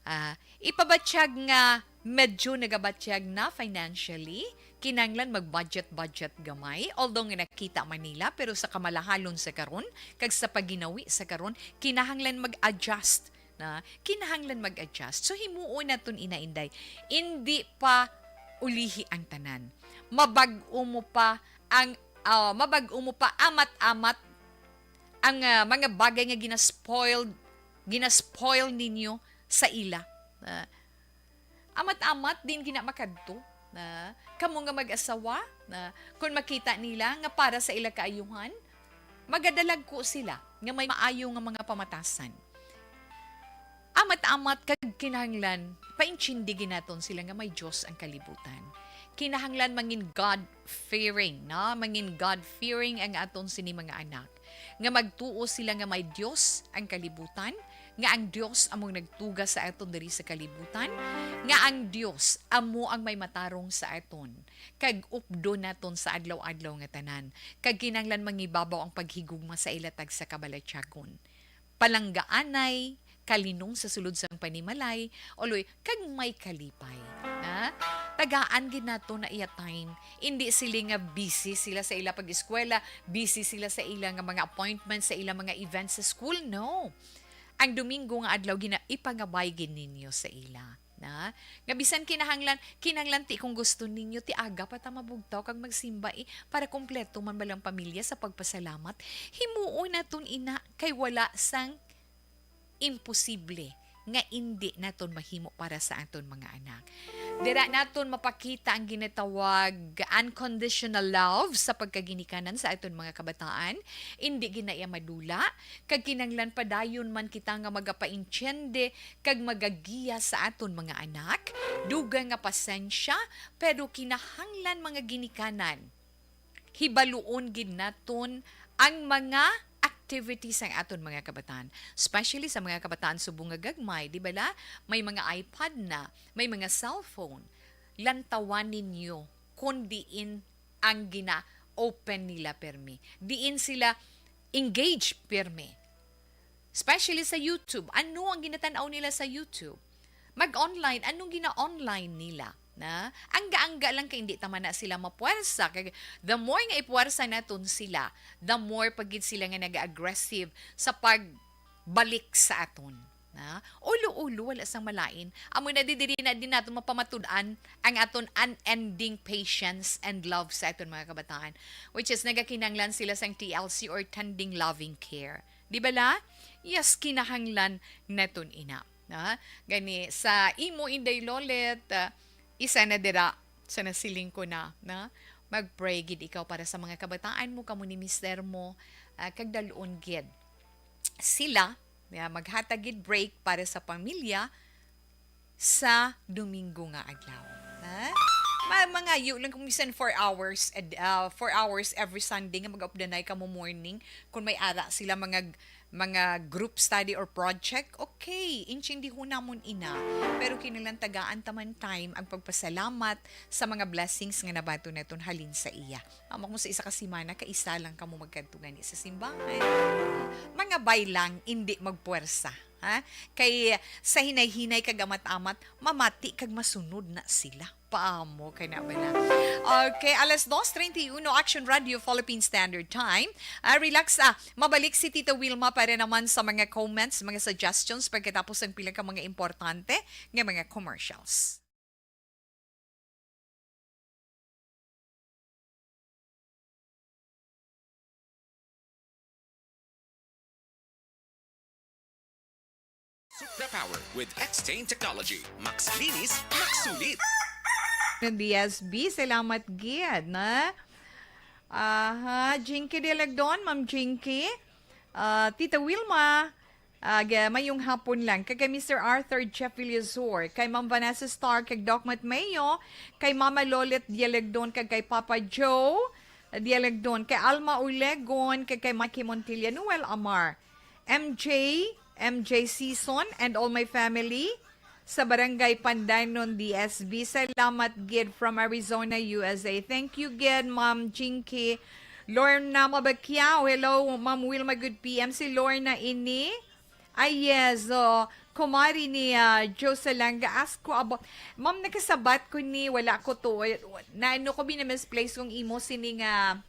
Ah, ipabatyag nga medyo nagabatyag na financially, kinahanglan mag-budget-budget gamay, although nga nakita man nila, pero sa kamalahalon sa karon kag sa pagginawi sa karon, kinahanglan mag-adjust na kinahanglan mag-adjust. So, himuon naton ina, Inday. Indi pa ulihi ang tanan. Mabag-o mo pa ang, ah, mabag-o mo pa amat-amat ang, ah, mga bagay nga ginaspoiled, ginaspoil ninyo sa ila. Ah, amat-amat din gina makadto. Na, kamo nga mag-asawa, na, kung makita nila nga para sa ila kaayuhan, magadalagko sila nga may maayo nga mga pamatasan. Amat-amat kag kinahanglan, paintindigi naton sila nga may Dios ang kalibutan. Kinahanglan mangin God-fearing, no? Mangin God-fearing ang aton sini mga anak. Nga magtuo sila nga may Dios ang kalibutan, nga ang Dios among nagtuga sa aton diri sa kalibutan, nga ang Dios amo ang may matarong sa aton, kag updon naton sa adlaw-adlaw nga tanan, kag kinahanglan mangibabaw ang paghigugma sa ila tagsa ka balatyagon. Palanggaanay, kalinong sa sulod sang panimalay, uloy, kag may kalipay. Ha? Tagaan gid nato na iya time. Indi sila nga busy sila sa ila pag-eskwela, busy sila sa ila nga mga appointments, sa ila mga events sa school. No. Ang Domingo nga adlaw gina-, ipangabay gid ninyo sa ila. Na, nga bisan kinahanglan, kinahanglan ti kung gusto ninyo, ti aga pa ta mabugtaw kag magsimba, eh, para kompleto man bala ang pamilya sa pagpasalamat. Himuon naton ina, kay wala sang imposible nga indi naton mahimo para sa aton mga anak. Dira naton mapakita ang ginatawag unconditional love sa pagkaginikanan sa aton mga kabataan. Indi gid na iya madula, kag kinahanglan padayon man kita nga magapaintiende kag magagiya sa aton mga anak. Dugang nga pasensya, pero kinahanglan mga ginikanan. Hibaluon gid naton ang mga activities sang aton mga kabataan, especially sa mga kabataan subong nga gagmay, di bala? May mga iPad na, may mga cellphone. Lantawan ninyo kung diin ang gina-open nila permi. Diin sila engage permi. Especially sa YouTube. Ano ang ginatan-aw nila sa YouTube? Mag-online, anong gina-online nila? Na? Angga-angga lang kay hindi ta man na sila mapuwersa. Kay the more nga ipuwersa naton sila, the more pa gid sila nga nag-aggressive sa pagbalik sa aton. Na? Ulo-ulo, wala sang malain. Amo na di, diri na din naton mapamatud-an ang aton unending patience and love sa aton mga kabataan, which is nagakinahanglan sila sang T L C or tending loving care. Di bala? Yes, kinahanglan naton ina. Na? Gani, sa imo, Inday Lolet, ah, isa na dira sa nasiling ko na, na? Mag-pray gid ikaw para sa mga kabataan mo, kamo ni mister mo, ah, kag dalon gid sila, ya, maghatag gid break para sa pamilya, sa Domingo nga adlaw. Ha? Ma mangayo lang kung bisan four hours, ed- ah, four hours every Sunday nga mag-updanay kamo morning. Kung may ara sila mga, mga group study or project, okay, intindihon namon ina. Pero kinahanglan tagaan ta man time ang pagpasalamat sa mga blessings nga nabaton naton halin sa iya. Mama, kung sa isa ka semana, kaisa lang kamo magkadto gani sa simbahan. Mga bay lang, indi magpuwersa. Ha? Kay sa hinay-hinay kag amat-amat, mamati kag masunod na sila. Paamo kay na ba na? Okay, alas dos treinta y uno, Action Radio Philippine Standard Time. Ah, relax, ah. Mabalik si Tita Wilma para naman sa mga comments, mga suggestions pagkatapos ng pila ka mga importante nga mga commercials. Supra Power with X-Chain Technology. Max linis, max sulit. Ng D S B, salamat gid, na? Aha, Jinky Dialagdon, Ma'am Jinky. Ah, Tita Wilma, ah, ga- mayong hapon lang. Kag kay Mister Arthur Jeff Villasor, kay Ma'am Vanessa Star, kag Doc Matmeo, kay Mama Lolet Dialagdon, kag kay Papa Joe Dialagdon, kay Alma Ulegon, kag kay Mikey Montilla, Noel Amar, M J, M J Season, and all my family sa Barangay Pandanon, D S B. Salamat gid from Arizona, U S A. Thank you gid, Ma'am Jinky. Lorna Mabacquiao, hello, Ma'am Wilma, good P M. Si Lorna ini. Ay, yes, oh, kumari ni ah, Joe Salanga. Ask ko about, Ma'am, nakasabat ko ni, wala ko to. Na ano ko, binamisplace kong imo sini nga,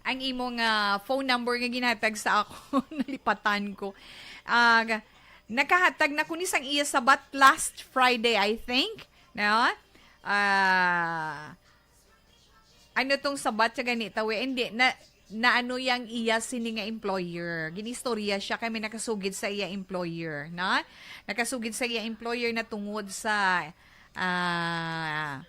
ang imo nga phone number nga ginhatag sa ako, nalipatan ko. Ah, ga- nakahatag na ko ni sang iya sabat last Friday, I think. No? Ah, ano tong sabat sa gani, tawi? Hindi, na, na ano yang iya sini nga employer. Ginistorya siya kay may nakasugid sa iya employer, na? Nakasugid sa iya employer na tungod sa, ah,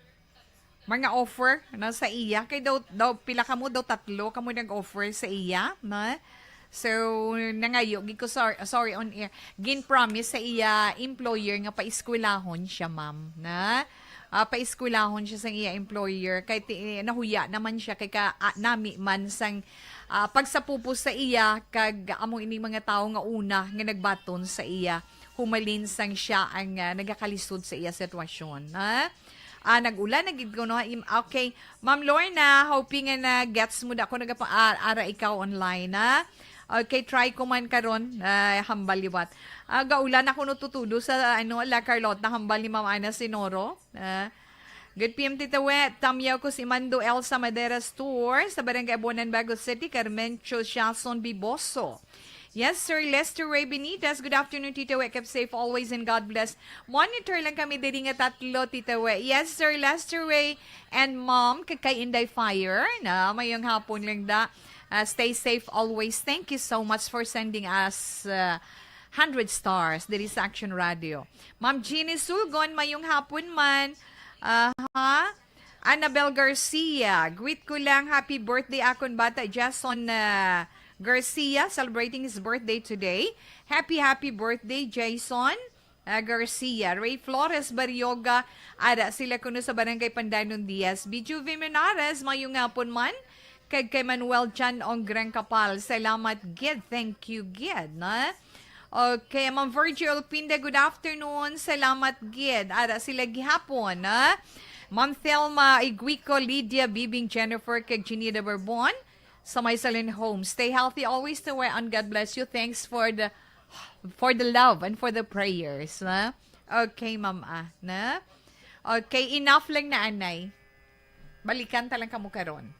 mga offer na sa iya. Kay daw, daw pila kamo daw, tatlo kamo nag-offer sa iya, na? So, nangayo gid ko, sorry, sorry, on air. Gin-promise sa iya employer nga paeskwelahon siya, ma'am, na? Ah, paeskwelahon siya sa iya employer kay ti, nahuya naman siya kay ka, ah, nami man sang ah, pagsapupos sa iya kag amo ini mga tawo nga una nga nagbaton sa iya humalin sang siya ang ah, nagakalisod sa iya sitwasyon, ha? Ah, nag-ulan na gid kuno, ha? Im- Okay, Ma'am Lorna, hoping nga na gets mo da ako nagapa ah, ara ikaw online, ha? Okay, try ko man karon, ah, hambal liwat. Ah, gaulan ako no tutudo sa ano, La Carlota, hambal ni Ma'am Ana Sinoro. Ah, good P M, Tita Wet. Tamyaw ko si Mando Elsa Madera Store sa Barangay Abonan, Bago City, Carmencho Siason Biboso. Yes, Sir Lester Ray Benitez. Good afternoon, Tita Wet. Keep safe always and God bless. Monitor lang kami diri nga tatlo, Tita Wet. Yes, Sir Lester Ray and Mom, kay kay Inday Fire. Na, mayong hapon lang da. Ah, stay safe always. Thank you so much for sending us uh, hundred stars diri sa Action Radio. Ma'am Jeannie Sulgon, mayong hapon man. Aha. Annabel Garcia, greet ko lang, happy birthday akon bata Jason ah, Garcia, celebrating his birthday today. Happy, happy birthday, Jason ah, Garcia. Ray Flores Barrioga, ara sila kuno sa Barangay Pandanon, D S B. Juvie Menares, mayong hapon man. Kag kay Manuel John Ong Gran Kapal, salamat gid. Thank you gid, na? Okay, Ma'am Virgil Pinda, good afternoon. Salamat gid. Ara sila gihapon, ha? Ma'am Thelma Iguico, Lydia Bibing, Jennifer, kag Janita Barbon sa May Salin Home. Stay healthy always to wear and God bless you. Thanks for the for the love and for the prayers, ha? Okay, Ma'am, ah, na? Okay, enough lang na, anay. Balikan ta lang kamo karon.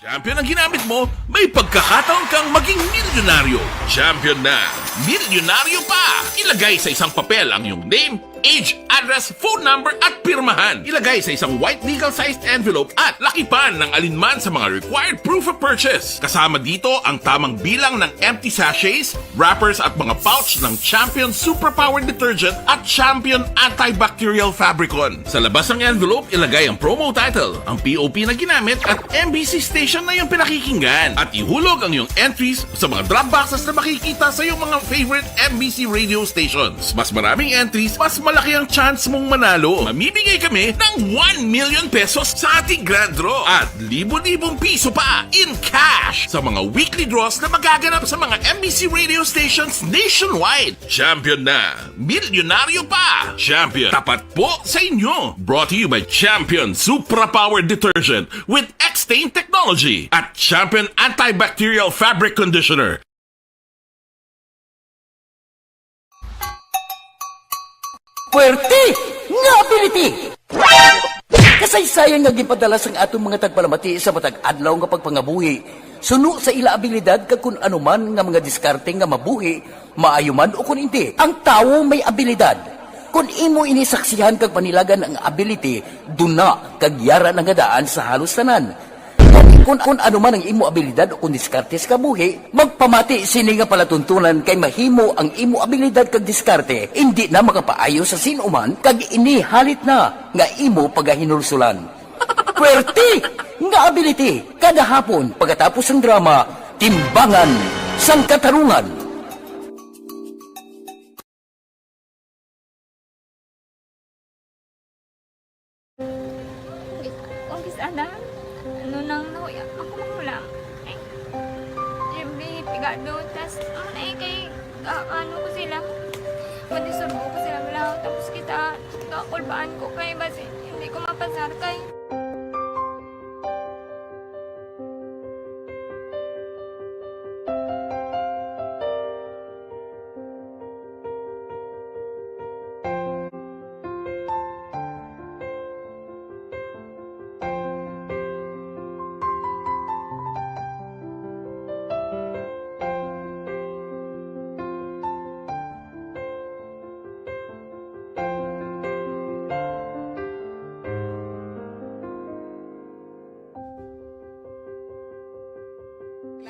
Champion ang ginamit mo, may pagkakataon kang maging milyonaryo. Champion na, milyonaryo pa! Ilagay sa isang papel ang iyong name, age, address, phone number, at pirmahan. Ilagay sa isang white legal-sized envelope at lakipan ng alinman sa mga required proof of purchase. Kasama dito ang tamang bilang ng empty sachets, wrappers, at mga pouch ng Champion Superpower Detergent at Champion Antibacterial Fabricon. Sa labas ng envelope, ilagay ang promo title, ang P O P na ginamit, at M B C station na iyong pinakikinggan. At ihulog ang iyong entries sa mga drop boxes na makikita sa iyong mga favorite M B C radio stations. Mas maraming entries, mas malaki ang chance mong manalo. Mamimigay kami ng one million pesos sa ating grand draw at libo-libong piso pa in cash sa mga weekly draws na magaganap sa mga M B C radio stations nationwide. Champion na! Milyonaryo pa! Champion, tapat po sa inyo! Brought to you by Champion Supra Power Detergent with X-Stain Technology at Champion Antibacterial Fabric Conditioner. Puwerte nga ability! Kasaysayan nga ginpadala sang aton mga tagpalamati sa matag adlaw nga pagpangabuhi, suno sa ila abilidad kag kun ano man nga mga diskarte nga mabuhi, maayo man o kun indi. Ang tawo may abilidad. Kun imo ini saksihan kag panilagan ang ability, duna kag yara na nga daan sa halos tanan. Gani, kun, kun ano man ang imo abilidad o kun diskarte sa kabuhi, magpamati sini nga palatuntunan, kay mahimo ang imo abilidad kag diskarte indi na makapaayo sa sin-o man, kag ini halit na nga imo pagahinulsulan. Puwerte nga ability, kada hapon pagkatapos sang drama, Timbangan sang Katarungan. Umpis ana, ano nang nahuya ako magulang. Ay, Jimmy, pigado, tas, ano na eh, kay, ah, ano ko sila, madisurbo ko sila, wala, tapos kita, kakulbaan ko kay, basi, hindi ko mapasar kay.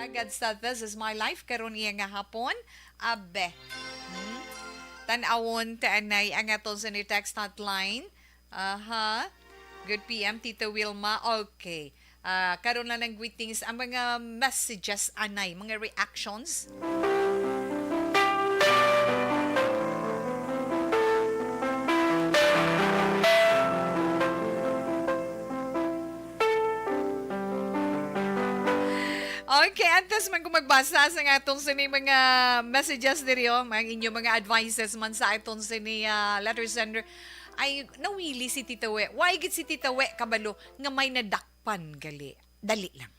Lagad sa This Is My Life karon iya nga hapon. Abe. Hmm? Tan-awon ta anay ang aton sa ni text hotline. Aha. Good P M, Tita Wilma. Okay. Ah, karon lang ng greetings, ang mga messages anay, mga reactions. Okay, antes man ko magbasa sa atong sini mga messages diri, oh, ang inyo mga advices man sa atong sini, ah, letter sender, ay nawili si Tita We. Why gid si Tita We kabalo nga may nadakpan gali? Dali lang.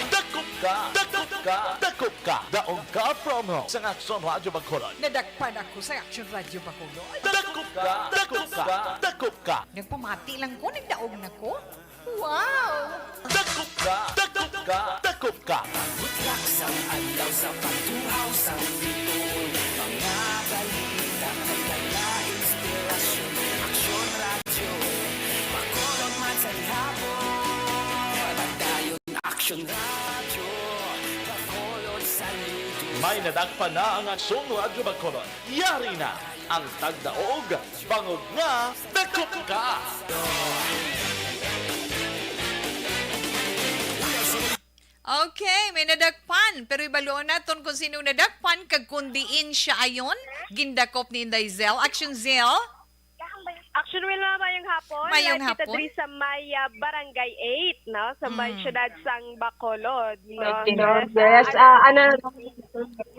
Dakop ka! Dakop ka! Dakop ka! Daog ka promo sa Aksyon Radyo Bacolod. Nadakpan ako sa Aksyon Radyo Bacolod. Dakop ka! Dakop ka! Dakop ka! Nagpamati lang ko, nagdaog na ko. Wow! Dakop ka! Dakop ka! Dakop ka! Butlak sang adlaw sa pagtuhaw sang bituon, mga balita kay dala inspirasyon. Aksyon Radyo Bacolod man sa gihapon. Padayon Aksyon Radyo Bacolod sa lido. May nadakpan na ang Aksyon Radyo Bacolod. Yari na ang tagdaog, bangod nga dakop ka! Okay, may nadakpan. Pero ibaluon naton kung sino nadakpan kag kung diin siya ayon gindakop ni Inday Zel. Action, Zel. Action Will na, mayong hapon. Mayong hapon. Live kita diri sa may, ah, Barangay eight, no? Sa may Mm. siyudad sang Bacolod, no? Yes. Yes, ah, ano,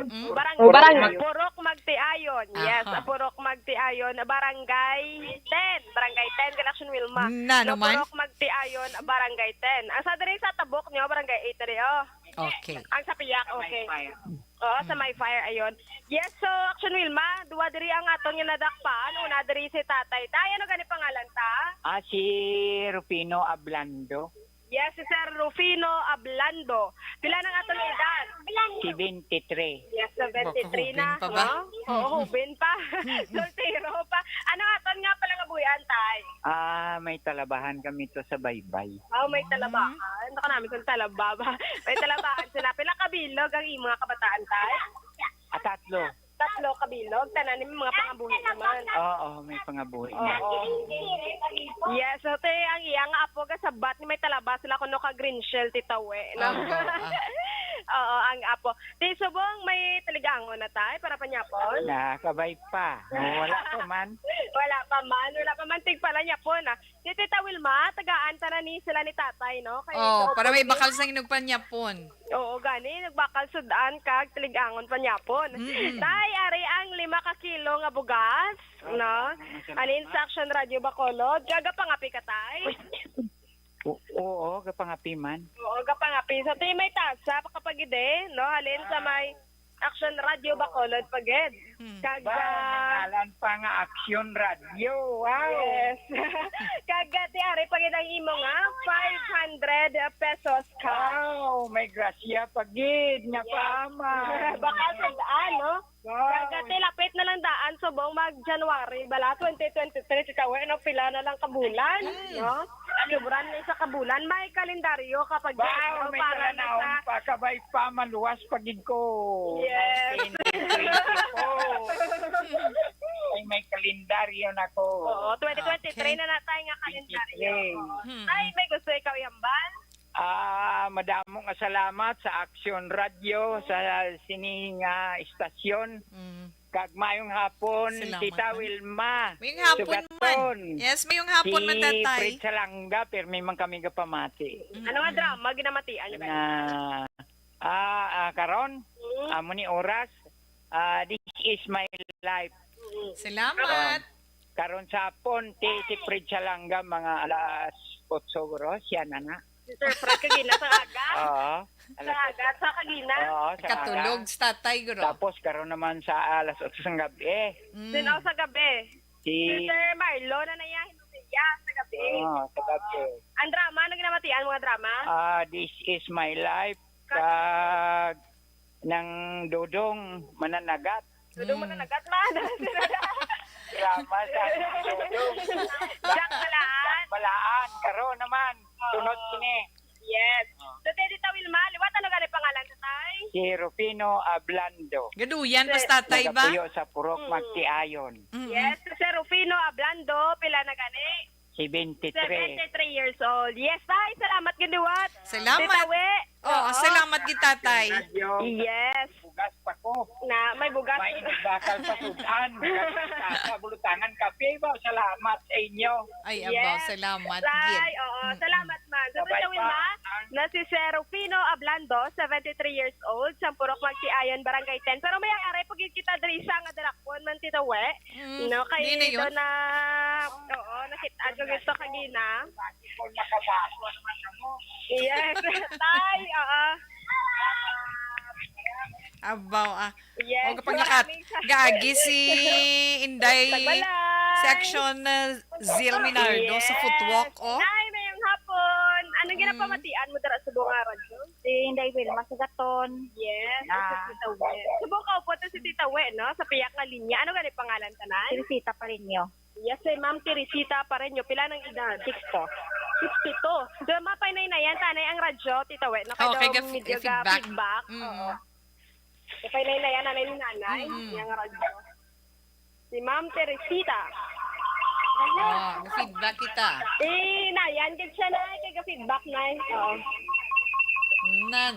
Mm. Barangay, Oh, barangay. Purok Magtiayon. Yes, Aha. Purok Magtiayon, Barangay ten. Barangay ten, kan Action Wilma. Na No, naman? Purok Magtiayon, Barangay ten. Ang sa diri sa tabok niyo, Barangay eight diri, oh. Okay. Ang sa piyak, okay. Oo, sa Mm. may fire, ayun. Yes, so, Action Wilma, duwa diri ang aton nga nadakpan. Una diri si Tatay. Tay, ano gani pangalan ta? Ah, si Rufino Ablando. Yes, si Sir Rufino Ablando. Pila nang aton edad? Seventy-three. Yes, seventy-three Baka na, hubin pa ba? No? Oo, hubin pa. Soltero pa. Ano aton nga pala nga buhian, Tay? Ah, may talabahan kami to sa Baybay. Oh, may Mm. talabahan. Baka namin kung talaba ba? May talabahan sila. Pila ka bilog ang imo nga kabataan, Tay? Ah, tatlo. Tatlo ka bilog. Tanan ni mga pangabuhi naman. Oo, may pangabuhi na. Oo. Yes, so, te, ang iya nga apo gasabat ni may talaba sila kuno ka green shell, Tita We, no? Oo, ah. Oo, ang apo. Ti subong may taligangon na, Tay, para panyapon? Nakabay pa. Wala pa man. Wala pa man. Wala pa man, tig pala nyapon, ah. Si Tita Wilma, tagaan ta na ni sila ni Tatay, no? Kay Oh, sa para may upod ni bakal sang inugpanyapon. Oo, gani, nagbakal sudan kag taligangon panyapon. Mm-mm. Tay, ari ang lima ka kilo nga bugas, no? Alin sa Action Radio Bacolod. Gagapangapi ka, Tay? O-, oo, gapangapi man. Oo, gapangapi. Sa ti may tasa, pakapagide, no? Halin sa may Action Radio Bacolod, pagid. Hmm. Kag, Ba, ah, may ngalan pa nga Action Radio. Wow! Yes. Kag, ah, ti ari pagid ang imo nga five hundred pesos ka. Wow, may grasya pagid nga Yes. paama. Baka sa daan, no? Wow. Kag, ah, ti lapit na lang daan, subong mag January, bala, twenty twenty-three, ti tawe, no? Pila na lang ka bulan, Mm. no? Sobra na sa kabulan. May kalendaryo kapag Wow, ano, may para na kalanawon sa pa. Kabay pa, maluwas pa gid ko. Yes. Nineteen twenty-four. Ay, may kalendaryo na ko. Oo, twenty twenty-three Okay. na na tayo nga kalendaryo. Twenty-three. Hmm. Ay, may gusto ikaw ihambal? Ah, madamo nga salamat sa Action Radio, sa sini nga istasyon. Mm. Kag mayong hapon, Salamat Tita man. Wilma. Mayong hapon man. Sugaton. Yes, mayong hapon man, Si Tatay. Fred Salanga, pirmi man kami gapamati. Mm. Ano nga drama ginamatian niyo Na, ba? ah, ah, karon, Mm. amo ni oras, ah, This is my life. Mm. Salamat. Karon sa hapon, ti, si Fred Salanga, mga alas otso guro, siya na na. Si Sir Fred, kagina sa aga? Oo. Sa aga, sa kagina? Oo, sa aga. Katulog si tatay, guro. Tapos, karon naman sa alas otso sang gabi. Mm. Sino sa gabi? Si Si Sir Marlo na naya, hinubiya sa gabi. Oo, sa gabi. Ang drama, ano ginamatian, mga drama? Ah, This is my life. Ka- Kag nang Dodong Mananagat. Dodong Mm. Mananagat, man. Drama sa Dodong. Jack Balaan. Jack Balaan. Karon naman, Oo. Tunod sini. Yes. Oh. So, Teddy Tawilma, liwat, ano gani pangalan sa tay? Si Rufino Ablando. Gaduyan, Si- basta tay ba? Nagapuyo sa Purok Mm. Magtiayon. Mm-mm. Yes, si Sir Rufino Ablando, pila na gani? Seventy-three. Seventy-three years old. Yes, tay, salamat gid liwat. Salamat. Tita We. Oh, Oo. Salamat gid, tatay. Radyo. Yes. Bugas pa ko. Na, may bugas. May inibakal pa sudan. Sa bulutangan kape ba? Salamat sa inyo. Ay, abaw, Yes. salamat Tay, gid. oo, Mm-mm. salamat man. Sa Bye-bye Tita Wilma, pa. na si Sir Rufino Ablando, seventy-three years old, sa Purok Magtiayon, Barangay ten. Pero may aray pa gid kita diri sa nga Dirac Pon man, Tita We. Mm, No, kay di na yun? Dona, oo, nakita ko gusto kagina. Kung nakabasa naman ako. Yes, tay, oo. Abaw, ah. Yes, O, kapag maraming nakat-, sa- gaagi si Inday, Tagbalay. Si Action, uh, Zil Minardo sa Yes. footwalk, oh. Nay, mayong hapon. Anong Mm. ginapamatian mo dira sa Bunga Radyo? Si Inday Wilma sa Gaton. Yes, Ah. sa Tita We. Subong ka upo to si Tita We, no? Sa piyak nga linya. Ano gani pangalan ka, Nay? Teresita Pareño. Yes, si Ma'am Teresita Pareño. Pila nang edad? Sixty-two. Sixty-two. So, mapay na yan, tanay ang radyo, Tita We. No? Kaya Okay, daw ga-, medyo ga-feedback. ga-feedback. Mm. Oo. Kaya na yan, nanay ni nanay, Mm. yung radyo. Si Ma'am Teresita. Ah, feedback kita. Eh, na, yan, gid siya na, kaya feedback na, eh. Oo. Nan.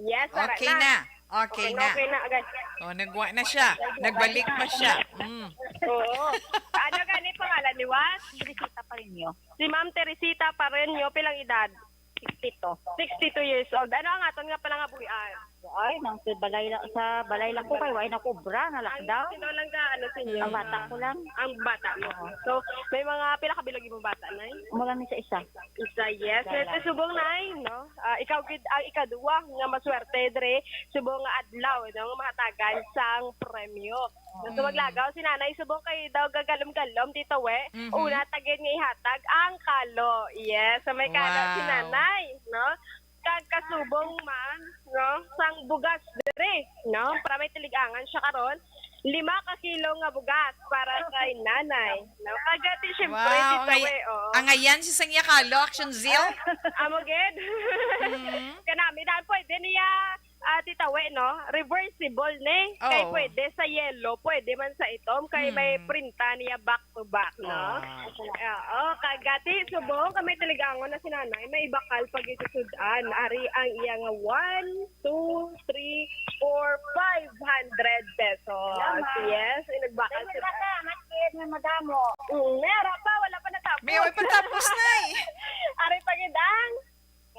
Yes, tara Okay na. na. Okay Okay na, na. okay na, agad. Oh, nagwa na siya. Nagbalik pa siya. Mm. Oo. Ano gani pangalan ni Juan? Teresita Pareño. Si Ma'am Teresita Pareño, pilang edad? Sixty-two. Sixty-two years old. Ano ang aton nga palangabuhian? Ay, nang sa balay lang, sa balay lang ko kay wala na ko obra, na lockdown. Sino lang ka, ano, senior? Ang bata ko lang. Ang bata mo. So, may mga pila ka bilog imong bata, Nay? Wala ni sa isa. Isa, yes. Isa lang. Subong, Nay, no? Ah, ikaw gid ang ikaduwa nga maswerte dre subong nga adlaw, no, nga mahatagan sang premyo. So, Mm. maglagaw si Nanay subong kay daw gagalom-galom dito, we. Mhm. Una, tagid nga ihatag ang kalo. Yes, so may kalo si Wow. Nanay, no? Kag kasubong man, no, sang bugas diri, no? Para may tiligangan siya karon. Lima ka kilo nga bugas para kay Nanay, no? Kag ati, syempre, Wow, Tita angay-, We, oh. angayan si Sanya Kalo, Action Zeal. Amo gid. Mhm. Kanami daan pwede niya, ah, Tita We, no? Reversible ni. Kay Oh. pwede sa yellow, pwede man sa itom, kay may Hmm. printa niya back to back, no? Ah. Oo, kag ati, subong, kay may tiligangon na si Nanay, may bakal pa gid sa sud-an. Ari ang iya nga one, two, three, four, five hundred pesos. Salamat. Yes, ay nagbakal Ay, sila. Salamat, kid, nga madamo. Mm, may ara pa, wala pa natapos. May, wala pa tapos, Nay. Ari pa gid ang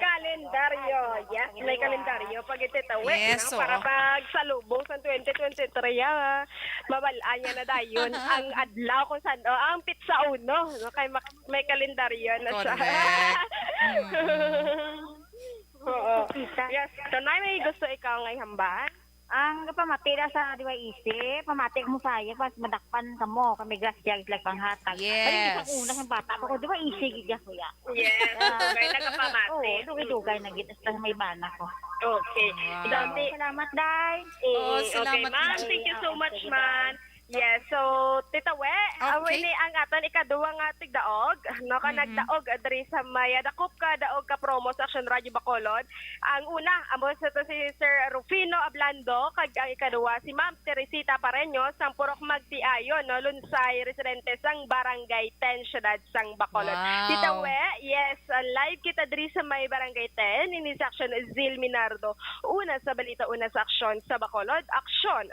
kalendaryo. Yes, may kalendaryo pa gid, Tita We, Yes, no? Para oo. pagsalubong sa twenty twenty-three, ah, mabal-an niya na dayon ang adlaw kung saan, oh, ang pitsa uno, no? Kay mak-, may kalendaryo na siya. Correct. Mm-mm. Oo. Yes. So, Nay, may gusto ikaw nga ihambal? Ang pamati na sa D Y E C, pamati mo saya, pas madakpan kamo, kami grasya, gid lang panghatag. Yes. Ay, isang una sa bata ko, D Y E C, gid yan, kuya. Yes, Ah. okay, nagapamati. Oo, dugay-dugay na gid, hasta may bana ko. Okay. Wow. Dati Salamat, Day. Eh, Oo, okay, salamat, ma'am. Ma'am. Thank you so Okay, much, sige, ma'am. Bye. Yes, so, Tita We, ah, Okay. wini ang aton ikaduha nga tigdaog, no, ka Mm-mm. nagdaog diri sa may, ah, dakop ka daog ka promo sa Action Radio Bacolod. Ang una, amo sa to si Sir Rufino Ablando, kag ang ikaduha si Ma'am Teresita Pareño, sang Purok Magtiayon, no, Lunsay, residente sang Barangay ten, Siyudad sang Bacolod. Wow. Tita We, yes, ah, live kita diri sa may Barangay ten, ini sa Action Zil Minardo. Una sa balita, una sa aksyon sa Bacolod, aksyon.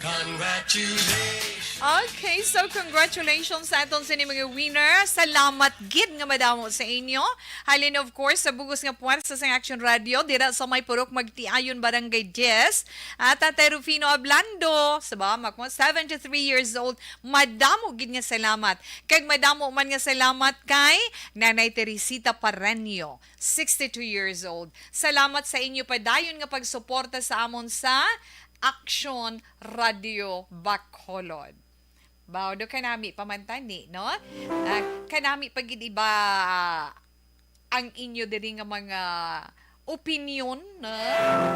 Congratulations. Okay, so congratulations sa aton sini mga winner. Salamat gid nga madamo sa inyo. Halin, of course, sa bugos nga puwersa sang Action Radio, dira sa may Purok Magtiayon, Barangay Diez. At Tatay Rufino Ablando, sa ba, mak-, seventy-three years old, madamo gid nga salamat. Kag madamo man nga salamat kay Nanay Teresita Paranyo, sixty-two years old. Salamat sa inyo padayon nga pagsuporta sa amon sa Action Radio Bacolod. Baw, do kanami pa man tani, no? Ah, kanami pa gid iba, ah, ang inyo diri nga mga opinyon, no?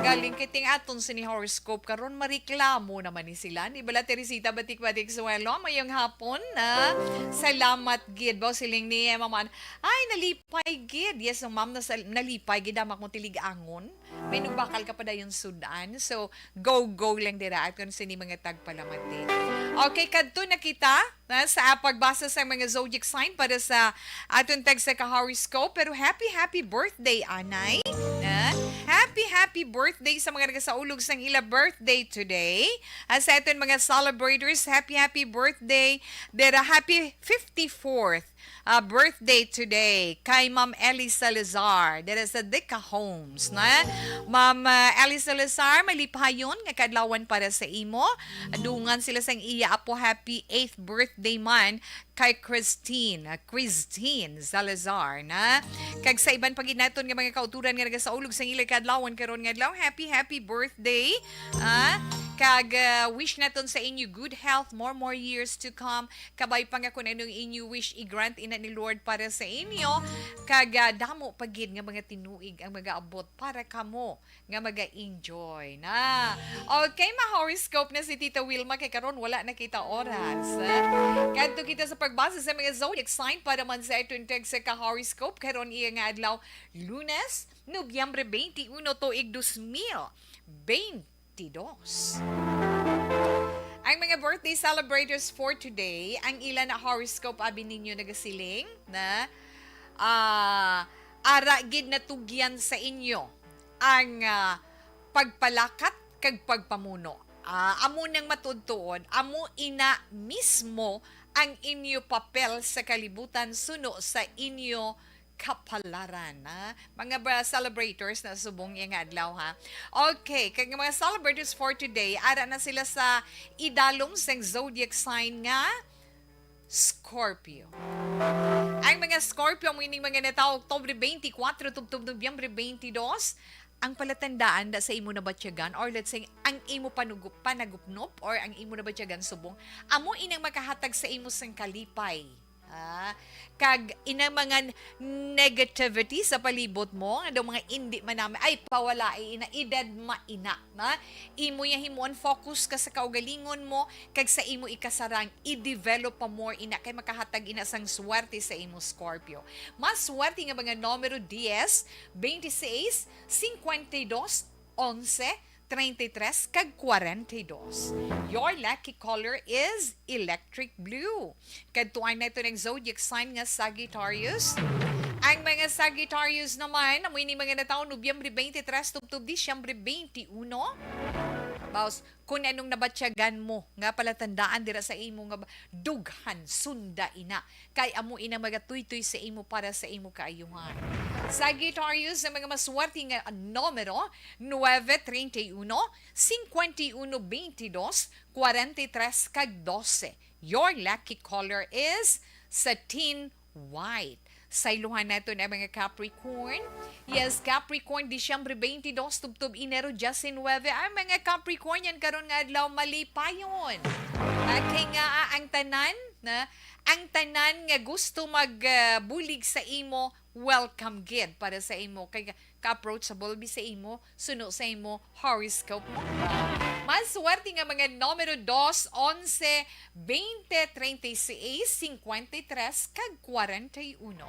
Galing kay ting aton sini horoscope karon, mareklamo naman ni sila. Ni bala, Teresita, batik-batik suwelo, mayong hapon, na salamat gid. Baw, siling ni Mama Ann, ay, nalipay gid. Yes, no, ma'am, nasa-, nalipay gid, damak mo tilig-angon. May nagbakal ka pa dayon sud-an. So, go, go lang dira at kung sini mga tagpalamati. Okay, kadto na kita, na, sa pagbasa sa mga zodiac sign para sa aton tagsa ka horoscope. Pero happy, happy birthday, anay. Na, happy, happy birthday sa mga nagasaulog sang ila birthday today. At sa aton mga celebrators, happy, happy birthday. Dira, happy fifty-fourth ah, birthday today kay Ma'am Ellie Salazar, dira sa Deca Homes, na? Ma'am, ah, Ellie Salazar, malipayon nga kadlawan para sa imo. Dungan sila sang iya apo, happy eighth birthday man kay Christine, ah, Christine Salazar, na? Kag sa iban pa gid naton nga mga kauturan nga nagasaulog sang ila kadlawan karon nga adlaw, happy, happy birthday, ah? Kag, ah, wish naton sa inyo good health, more, more years to come. Kabay pa nga kung anong inyo wish, i-grant ina ni Lord para sa inyo. Kag, ah, damo pa gid nga mga tinuig ang magaabot para kamo nga maga-enjoy na. Okay, ma-horoscope na si Tita Wilma kay karon wala na kita oras. Kadto kita sa pagbasa sa mga zodiac sign para man sa aton tagsa ka horoscope karon iya nga adlaw, Lunes, Nobyembre twenty-one, tuig dos mil twenty. twenty-dos. Ang mga birthday celebrators for today, ang ila na horoscope abi ninyo nagasiling na, ah, ara gid natugyan sa inyo ang, ah, pagpalakat kag pagpamuno. Ah, amo nang matuod-tuod, amo ina mismo ang inyo papel sa kalibutan suno sa inyo Kapalaran, ha? Mga ba celebrators na subong iya nga adlaw, ha? Okay, kag mga celebrators for today, ara na sila sa idalom sang zodiac sign nga Scorpio. Ang mga Scorpio, amo ining mga natawo Oktubre twenty-four tubtob Nobyembre twenty-two, ang palatandaan da sa imo nabatyagan, or let's say, ang imo panugup-, panagupnop or ang imo nabatyagan subong, amo inang makahatag sa imo sang kalipay. Ah, kag inang mga n-, negativity sa palibot mo, nga daw mga indi manami, ay, pawalai ina, i-dead ma ina, na? Imo ya himuon, focus ka sa kaugalingon mo, kag sa imo ikasarang, i-develop pa more ina, kay makahatag ina sang swerte sa imo, Scorpio. Mas swerte nga mga numero diyes, twenty-six, cincuenta y dos, onse, treinta y tres, kag cuarenta y dos. Your lucky color is electric blue. Kadtuan naton ang zodiac sign nga Sagittarius. Ang mga Sagittarius naman, amo ini mga natawo Nobyembre twenty-three tubtob Disyembre twenty-one. Baos, kung anong nabatyagan mo nga palatandaan dira sa imo nga ba-, dughan, sunda ina. Kay amo ina magatuytoy sa imo para sa imo kaayuhan. Sagittarius, ang mga maswerte nga numero, nueve, treinta y uno, cincuenta y uno, veintidós, cuarenta y tres, kag doce. Your lucky color is satin white. Saylohan naton ang mga Capricorn. Yes, Capricorn, Disyembre twenty-two tubtob Enero diecinuebe. Ang mga Capricornian karon nga adlaw malipayon. Ah, kay nga, ah, ang tanan na, ang tanan nga gusto mag, ah, bulig sa imo, welcome gid para sa imo. Kay ka-approachable bi sa imo, suno sa imo horoscope mo. Mas swerte nga mga numero dos, onse, veinte, treinta y seis, cincuenta y tres, kag cuarenta y uno.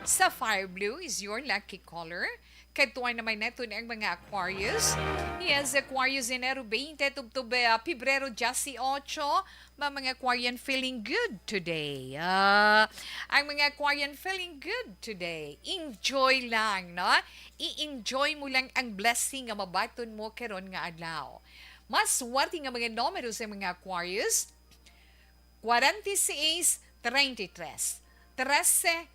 Sapphire blue is your lucky color. Kadtuan naman naton ang mga Aquarius. Yes, Aquarius, Enero twenty, tubtob, ah, Pebrero dieciocho. Ma-, mga Aquarian, feeling good today. Ah, ang mga Aquarian, feeling good today. Enjoy lang, no? I-enjoy mo lang ang blessing nga mabaton mo karon nga adlaw. Mas swerte nga mga numero sa mga Aquarius, cuarenta y seis, treinta y tres, trece,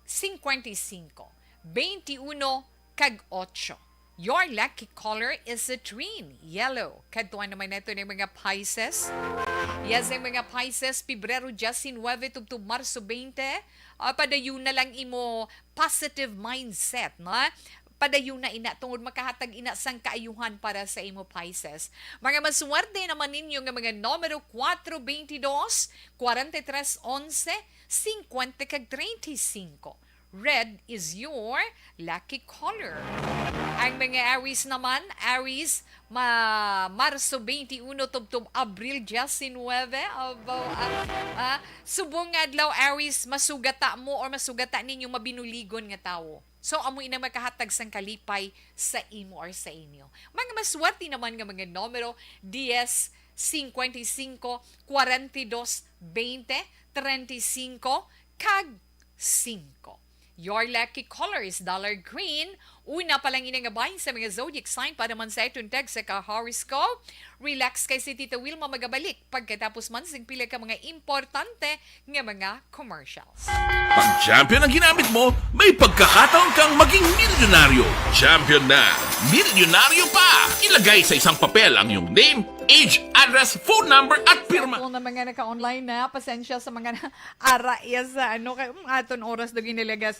cincuenta y cinco, veintiuno, kag ocho. Your lucky color is citrine, yellow. Kadtuan naman naton ang mga Pisces. Yes, ang mga Pisces, Pebrero diecinuebe tubtob Marso twenty. Ah, padayon na lang imo positive mindset, no? Padayon na ina tungod makahatag ina sang kaayuhan para sa imo, Pisces. Mga maswerte naman ninyo nga mga numero, cuatro, veintidós, cuarenta y tres, once, cincuenta kag treinta y cinco. Red is your lucky color. Ang mga Aries naman, Aries, ma-, Marso twenty-uno tubtob Abril diecinuebe. Abo, ah, ah, subong nga adlaw, Aries, masugata mo or masugata ninyo mabinuligon nga tawo. So, amo ina makahatag sang kalipay sa imo or sa inyo. Mga maswerte naman nga mga numero, dies, cincuenta y cinco, cuarenta y dos, veinte, treinta y cinco, kag singko. Your lucky color is dollar green. Una pa lang ini nga bahin sa mga zodiac sign para man sa aton tag sa ka-horoscope. Relax kay si Tita Wilma magabalik pagkatapos man sing pila ka mga importante nga mga commercials. Pag champion ang ginamit mo, may pagkakataon kang maging milyonaryo. Champion na, milyonaryo pa! Ilagay sa isang papel ang iyong name, age, address, phone number, at pirma. Ako na mga naka-online na, pasensya sa mga na-, ara, yes, sa ano, kay, um, aton oras do ginilagas.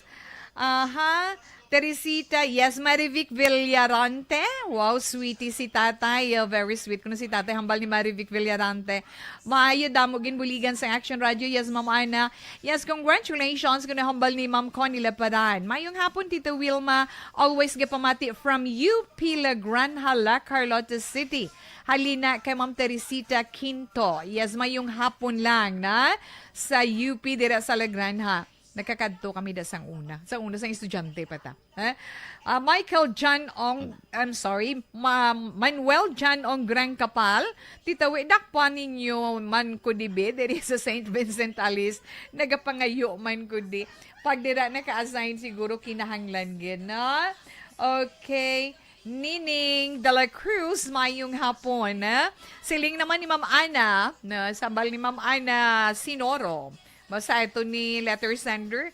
Aha, Teresita, yes, Marivic Villarante. Wow, sweetie si tatay. Oh, very sweet kuno si tatay. Hambal ni Marivic Villarante. Maayo, damo ginbuligan sa Action Radio. Yes, Ma'am Ana. Yes, congratulations kuno hambal ni Ma'am Connie Laparan. Mayong hapon, Tita Wilma. Always gapamati from U P La Granja, La Carlota City. Halina kay Ma'am Teresita Quinto. Yes, mayong hapon lang na sa U P dira sa La Granja. Nakakadto kami da sang una. Sa una, sang estudyante pa ta. Eh? Ah, Michael John Ong, I'm sorry, Ma-, Manuel John Ong Grang Kapal, titawi, dakpan ninyo man ko dibi, diri sa Saint Vincent Alice, nagapangayo man ko di. Pag dira naka-assign, siguro kinahanglan gid, no? Okay. Nining Dela Cruz, mayong hapon, eh. Siling naman ni Ma'am Ana, no? Sambal ni Ma'am Ana Sinoro. Basta ito ni letter sender.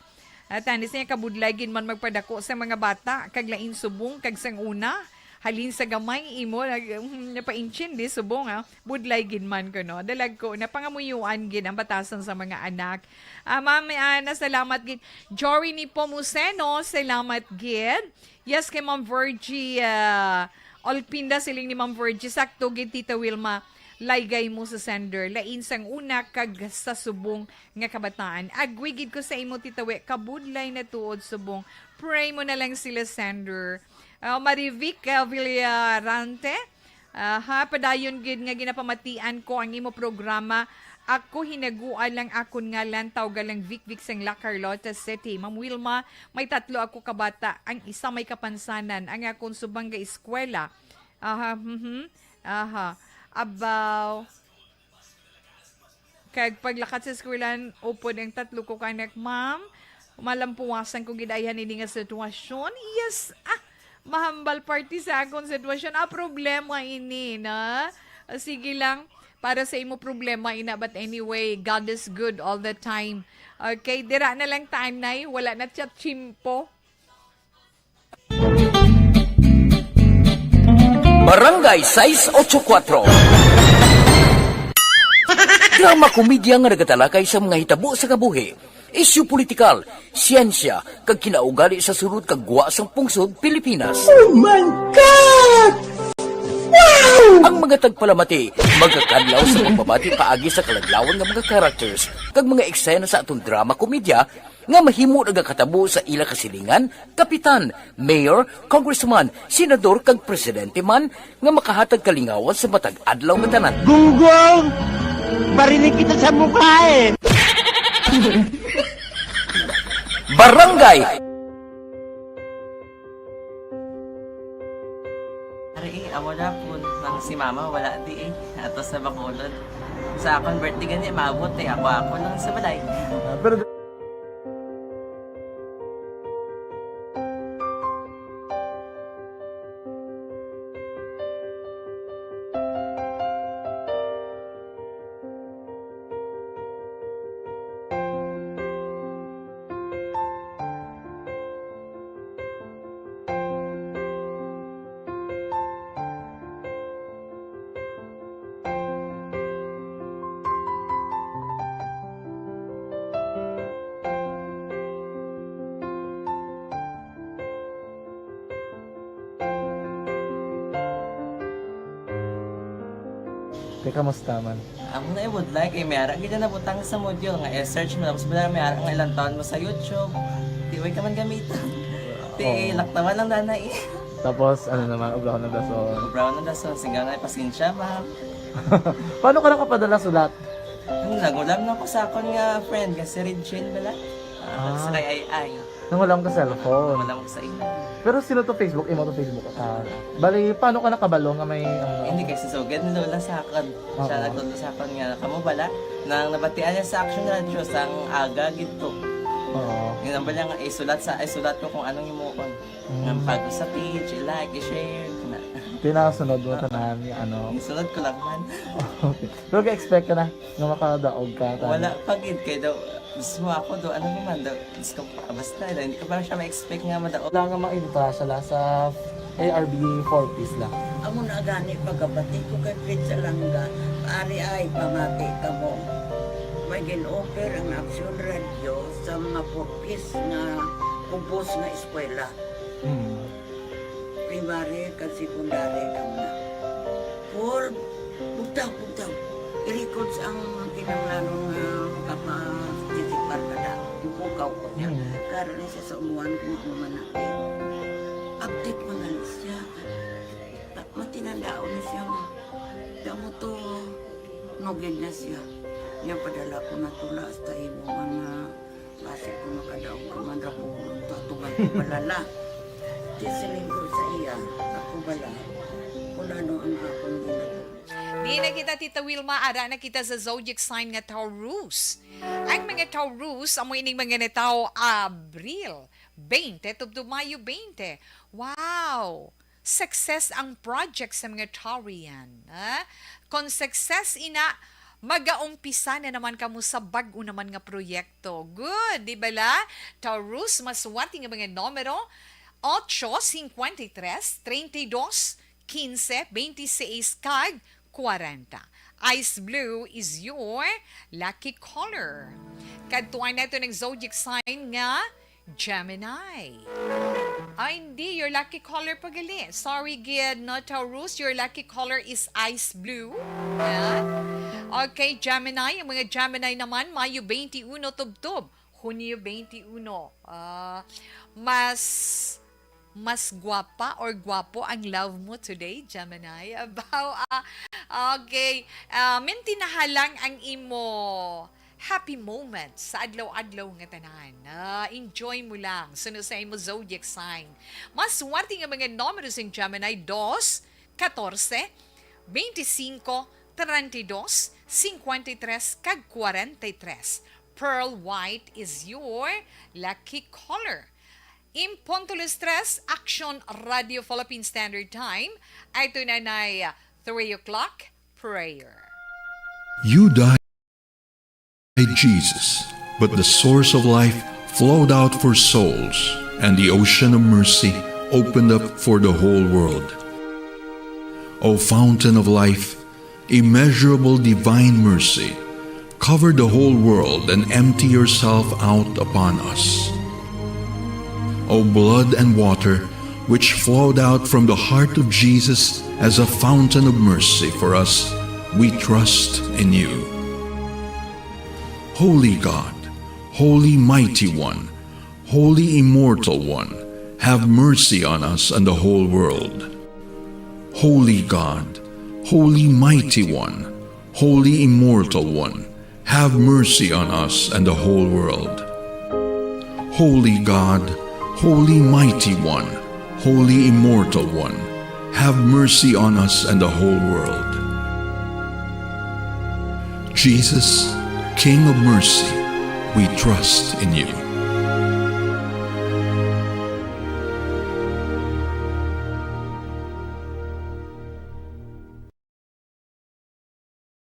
At ani siya, kabudlay gid man magpadako sa mga bata, kag lain subong kag sang una. Halin sa gamay imo nag-, mm, napaintindi subong, ah. Budlay gid man kuno. Dalag ko, napangamuyuan gid ang batasan sa mga anak. Ah, Ma'am, ah, nasalamat gid. Jory ni Pomuceno, salamat gid. Yes, kay Ma'am Virgie, ah, Olpinda, siling ni Ma'am Virgie, sakto gid, Tita Wilma, laygay mo sa sender. Lain sang una kag sa subong nga kabataan. Agree gid ko sa imo, Tita Wi, kabudlay na tuod subong. Pray mo na lang sila, sender. Ah, Marivic, ah, Villarante, ah, ha, padayon gid nga ginapamatian ko ang imo programa. Ako hinaguan lang akon ngalan, tawga lang Vic Vic sang La Carlota City. Ma'am Wilma, may tatlo ako ka bata. Ang isa may kapansanan, ang akon subang ga-eskwela. Aha, mhm. Aha. Abaw. Kag paglakat sa eskwelahan, upod ang tatlo ko ka anak, ma'am. Malampuwasan ko gid ayhan ini nga sitwasyon. Yes, ah, mahambal parti sa akon sitwasyon. Ah, problema ini, na? Sige lang, para sa imo problema ina, but anyway, God is good all the time. Okay, dira na lang ta anay, wala na siya tsimpo. Barangay sais ocho kuwatro. Drama komedya nga nagatalakay sa mga hitabo sa kabuhi, isyu politikal, siyensya, kag kinaugali sa sulod kag gwa sang pungsod Pilipinas. Oh my God! Wow! Ang mga tagpalamati magakadlaw sa pagbabati paagi sa kaladlawan nga mga characters kag mga eksena sa aton drama komedya nga mahimo nagakatabo sa ila kasilingan, kapitan, mayor, congressman, senador, kag presidente man nga makahatag kalingawan sa matag adlaw nga tanan. Gunggong! Barinig kita sa mukha eh! Barangay! Ari, eh, amo na po. Nang si mama, wala di eh. Ato sa Bacolod. Sa akon birthday gani, maabot eh. Ako, ako lang sa balay. Ah, pero Te, kamusta man? Amo na, eh, would like, eh, may ara gid na nabutang sa module nga i-search mo, tapos wala, may ara nga ilang taon mo sa YouTube. Di, way ka man gamiton. Ti, oo, laktawan lang dana, eh. Tapos, ano naman, obrahon ng dason. Obrahon ng dason, singga nga, pasensya, ma'am. Paano ka nakapadala sulat? Ano, nagulam na ko sa akon nga friend, nga si Regine bala. Ah, ah, sa kay Ay Ay. Nangulam ka cellphone? Nangulam ko sa imo. Pero sino to Facebook? Imo to Facebook account? Bali, paano ka nakabalo nga may, ano? Hindi, kay si Sugad ni Lola sa akon. Siya, oo, nagtudlo sa akon nga, kamo bala, nang nabatian niya sa Action Radio, sang aga gid to. Oo. Yun ang bala nga, isulat sa, isulat ko kung anong himuon. Mm. Nga pag sa page, i-like, i-share, na. Tinasunod mo, oo, tanan, ano? Isunod ko lang man. Okay. Pero ka-expect ka na nga makadaog ka, tama? Wala pa gid, kay daw, mismo ako daw, ano naman daw, Diyos ko, basta daw, hindi ko pa siya ma-expect nga madaog. Wala nga maibutang sila sa A R B Four Ps lang. Amo na gani, pagkabati ko kay Fritz Alanga, ari ay, pamati ka mo. May gin-offer ang Action Radio sa mga Four Ps nga kubos nga eskwela. Hmm. Primary kag secondary lang na. Paul, bugtaw, bugtaw. I-records ang kinahanglanon nga makapa-, titikbar ka na. Yung pukaw ko niya. Hmm. Karon na siya sa umuan kung ano man na. Update mo na lang siya. Ta-, matinandaon na siya, ma. Damo to, nugid na siya. Niya padala ko na tula hasta imo man nga Basi kung makadaog ka man ra ko, tatuman ko balala. Di siling ko sa iya, ako bala, kung ano ang akong ginagawa. Di na kita, Tita Wilma, ara na kita sa zodiac sign nga Taurus. Ang mga Taurus, amo ining mga natawo Abril twenty tubtob Mayo twenty. Wow! Success ang project sa mga Taurian, ha? Kung success ina, Magaumpisa na naman kamo sa bag-o naman nga proyekto. Good, di bala? Taurus, maswerte nga mga numero, ocho, cincuenta y tres, treinta y dos, quince, veintiséis, kag kwarenta. Ice blue is your lucky color. Kadtuan nato ng zodiac sign nga Gemini. Ay, hindi. Your lucky color pa gali. Sorry, gid, no, Taurus. Your lucky color is ice blue. Yeah. Okay, Gemini. Ang mga Gemini naman, Mayo twenty-one tubtob Hunyo twenty-one. Ah, mas, mas gwapa or gwapo ang love mo today, Gemini. Abaw, ah, okay. Ah, mintinaha lang ang imo happy moments sa adlaw-adlaw nga tanan. Ah, enjoy mo lang. Suno sa imo zodiac sign. Mas swerte nga mga numero sa Gemini, dos, katorse, veinticinco, treinta y dos, cincuenta y tres, kag cuarenta y tres. Pearl white is your lucky color. In punto las tres, Action Radio Philippine Standard Time. Ay ito na na three o'clock prayer. You died, Jesus, but the source of life flowed out for souls, and the ocean of mercy opened up for the whole world. O fountain of life, immeasurable divine mercy, cover the whole world and empty yourself out upon us. O blood and water, which flowed out from the heart of Jesus as a fountain of mercy for us, we trust in you. Holy God, Holy Mighty One, Holy Immortal One, have mercy on us and the whole world. Holy God, Holy Mighty One, Holy Immortal One, have mercy on us and the whole world. Holy God, Holy Mighty One, Holy Immortal One, have mercy on us and the whole world. Jesus, King of mercy, we trust in you.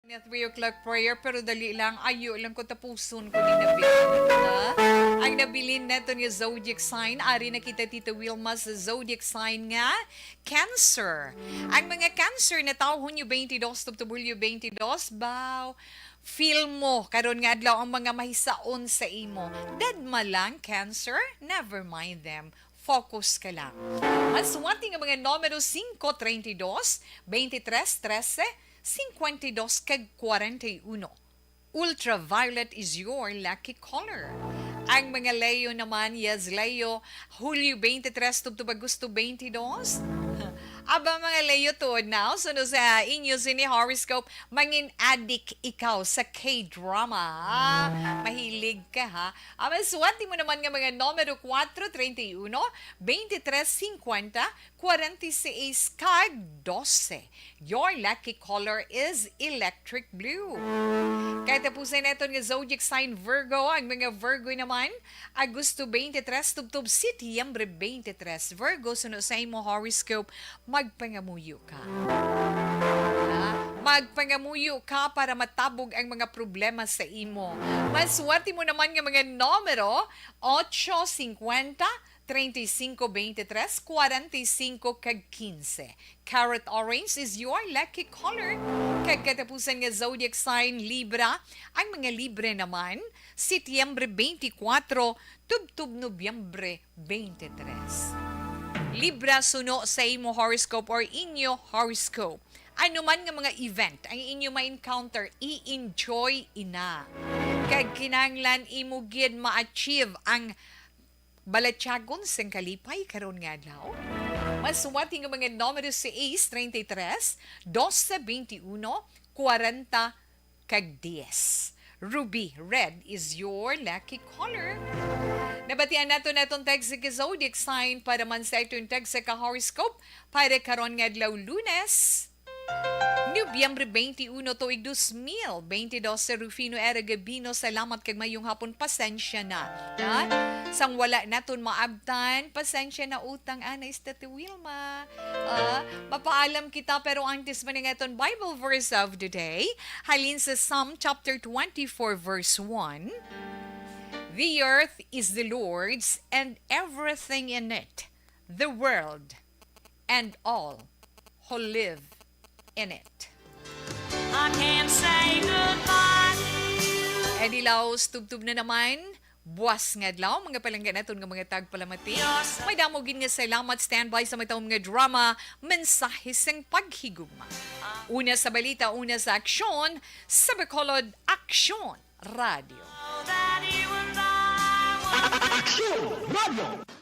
Nga three o'clock prayer, pero dali lang, ayo lang ko tapuson ko ni nabilin, ha? Ang nabilin naton nga zodiac sign, ari na kita, Tita Wilma, sa zodiac sign nga Cancer. Ang mga Cancer na tawo Hunyo twenty-two tubtob Hulyo twenty-two, baw, feel mo karon nga adlaw ang mga mahisaon sa imo. Dadma lang, Cancer, never mind them. Focus ka lang. Ang swerte nga mga numero, singko, treinta y dos, veintitrés, trece, cincuenta y dos, kag cuarenta y uno. Ultraviolet is your lucky color. Ang mga Leo naman, yes, Leo, Hulyo twenty-three tubtob Agosto twenty-two. Aba, mga Leo, tuod na, suno sa inyo sini horoscope, mangin adik ikaw sa K-drama. Ah, mahilig ka, ha? Ang maswerte mo naman nga mga numero, kuwatro, treinta y uno, veintitrés, cincuenta, cuarenta y seis, kag doce. Your lucky color is electric blue. Katapusan naton nga zodiac sign, Virgo. Ang mga Virgo naman, Agosto twenty-three tubtob Setyembre twenty-three. Virgo, suno sa imo horoscope, magpangamuyo ka. Ha? Magpangamuyo ka para matabog ang mga problema sa imo. Maswerte mo naman nga mga numero, ocho, cincuenta, treinta y cinco, veintitrés, cuarenta y cinco, kag quince. Carrot orange is your lucky color. Kag katapusan nga zodiac sign, Libra. Ang mga Libra naman, Setyembre twenty-four tubtob Nobyembre twenty-three. Libra, suno sa imo horoscope or inyo horoscope, ano man nga mga event ang inyo ma-encounter, i-enjoy ina. Kag kinahanglan imo gid ma-achieve ang balatyagon sang kalipay karon nga adlaw. Maswerte nga mga numero, seis, treinta y tres, doce, veintiuno, cuarenta, kag dies. Ruby, red is your lucky color. Nabatian nato natong text sa zodiac sign para man sa itong text sa ka-horoscope para karon nga adlaw, Lunes, Nobyembre twenty-uno, tuig dos mil twenty-dos. Rufino Era Gabino, salamat kag mayong hapon. Pasensya na, ha? Sang wala naton maabtan, pasensya na, utang anay sa Tati Wilma. Ah, Paalam kita, pero antes man nga aton Bible verse of the day, halin sa Psalm chapter twenty-four, verse one, "The earth is the Lord's and everything in it, the world and all who live in it." I can't say goodbye to you. And ilaw, tubtob na naman. Buas nga adlaw, mga palangga naton nga mga tagpalamati. May damo gid nga salamat, standby sa matawom nga drama, Mensahe sang Paghigugma. Una sa balita, una sa aksyon, sa Bacolod Aksyon Radio. Aksyon Radio.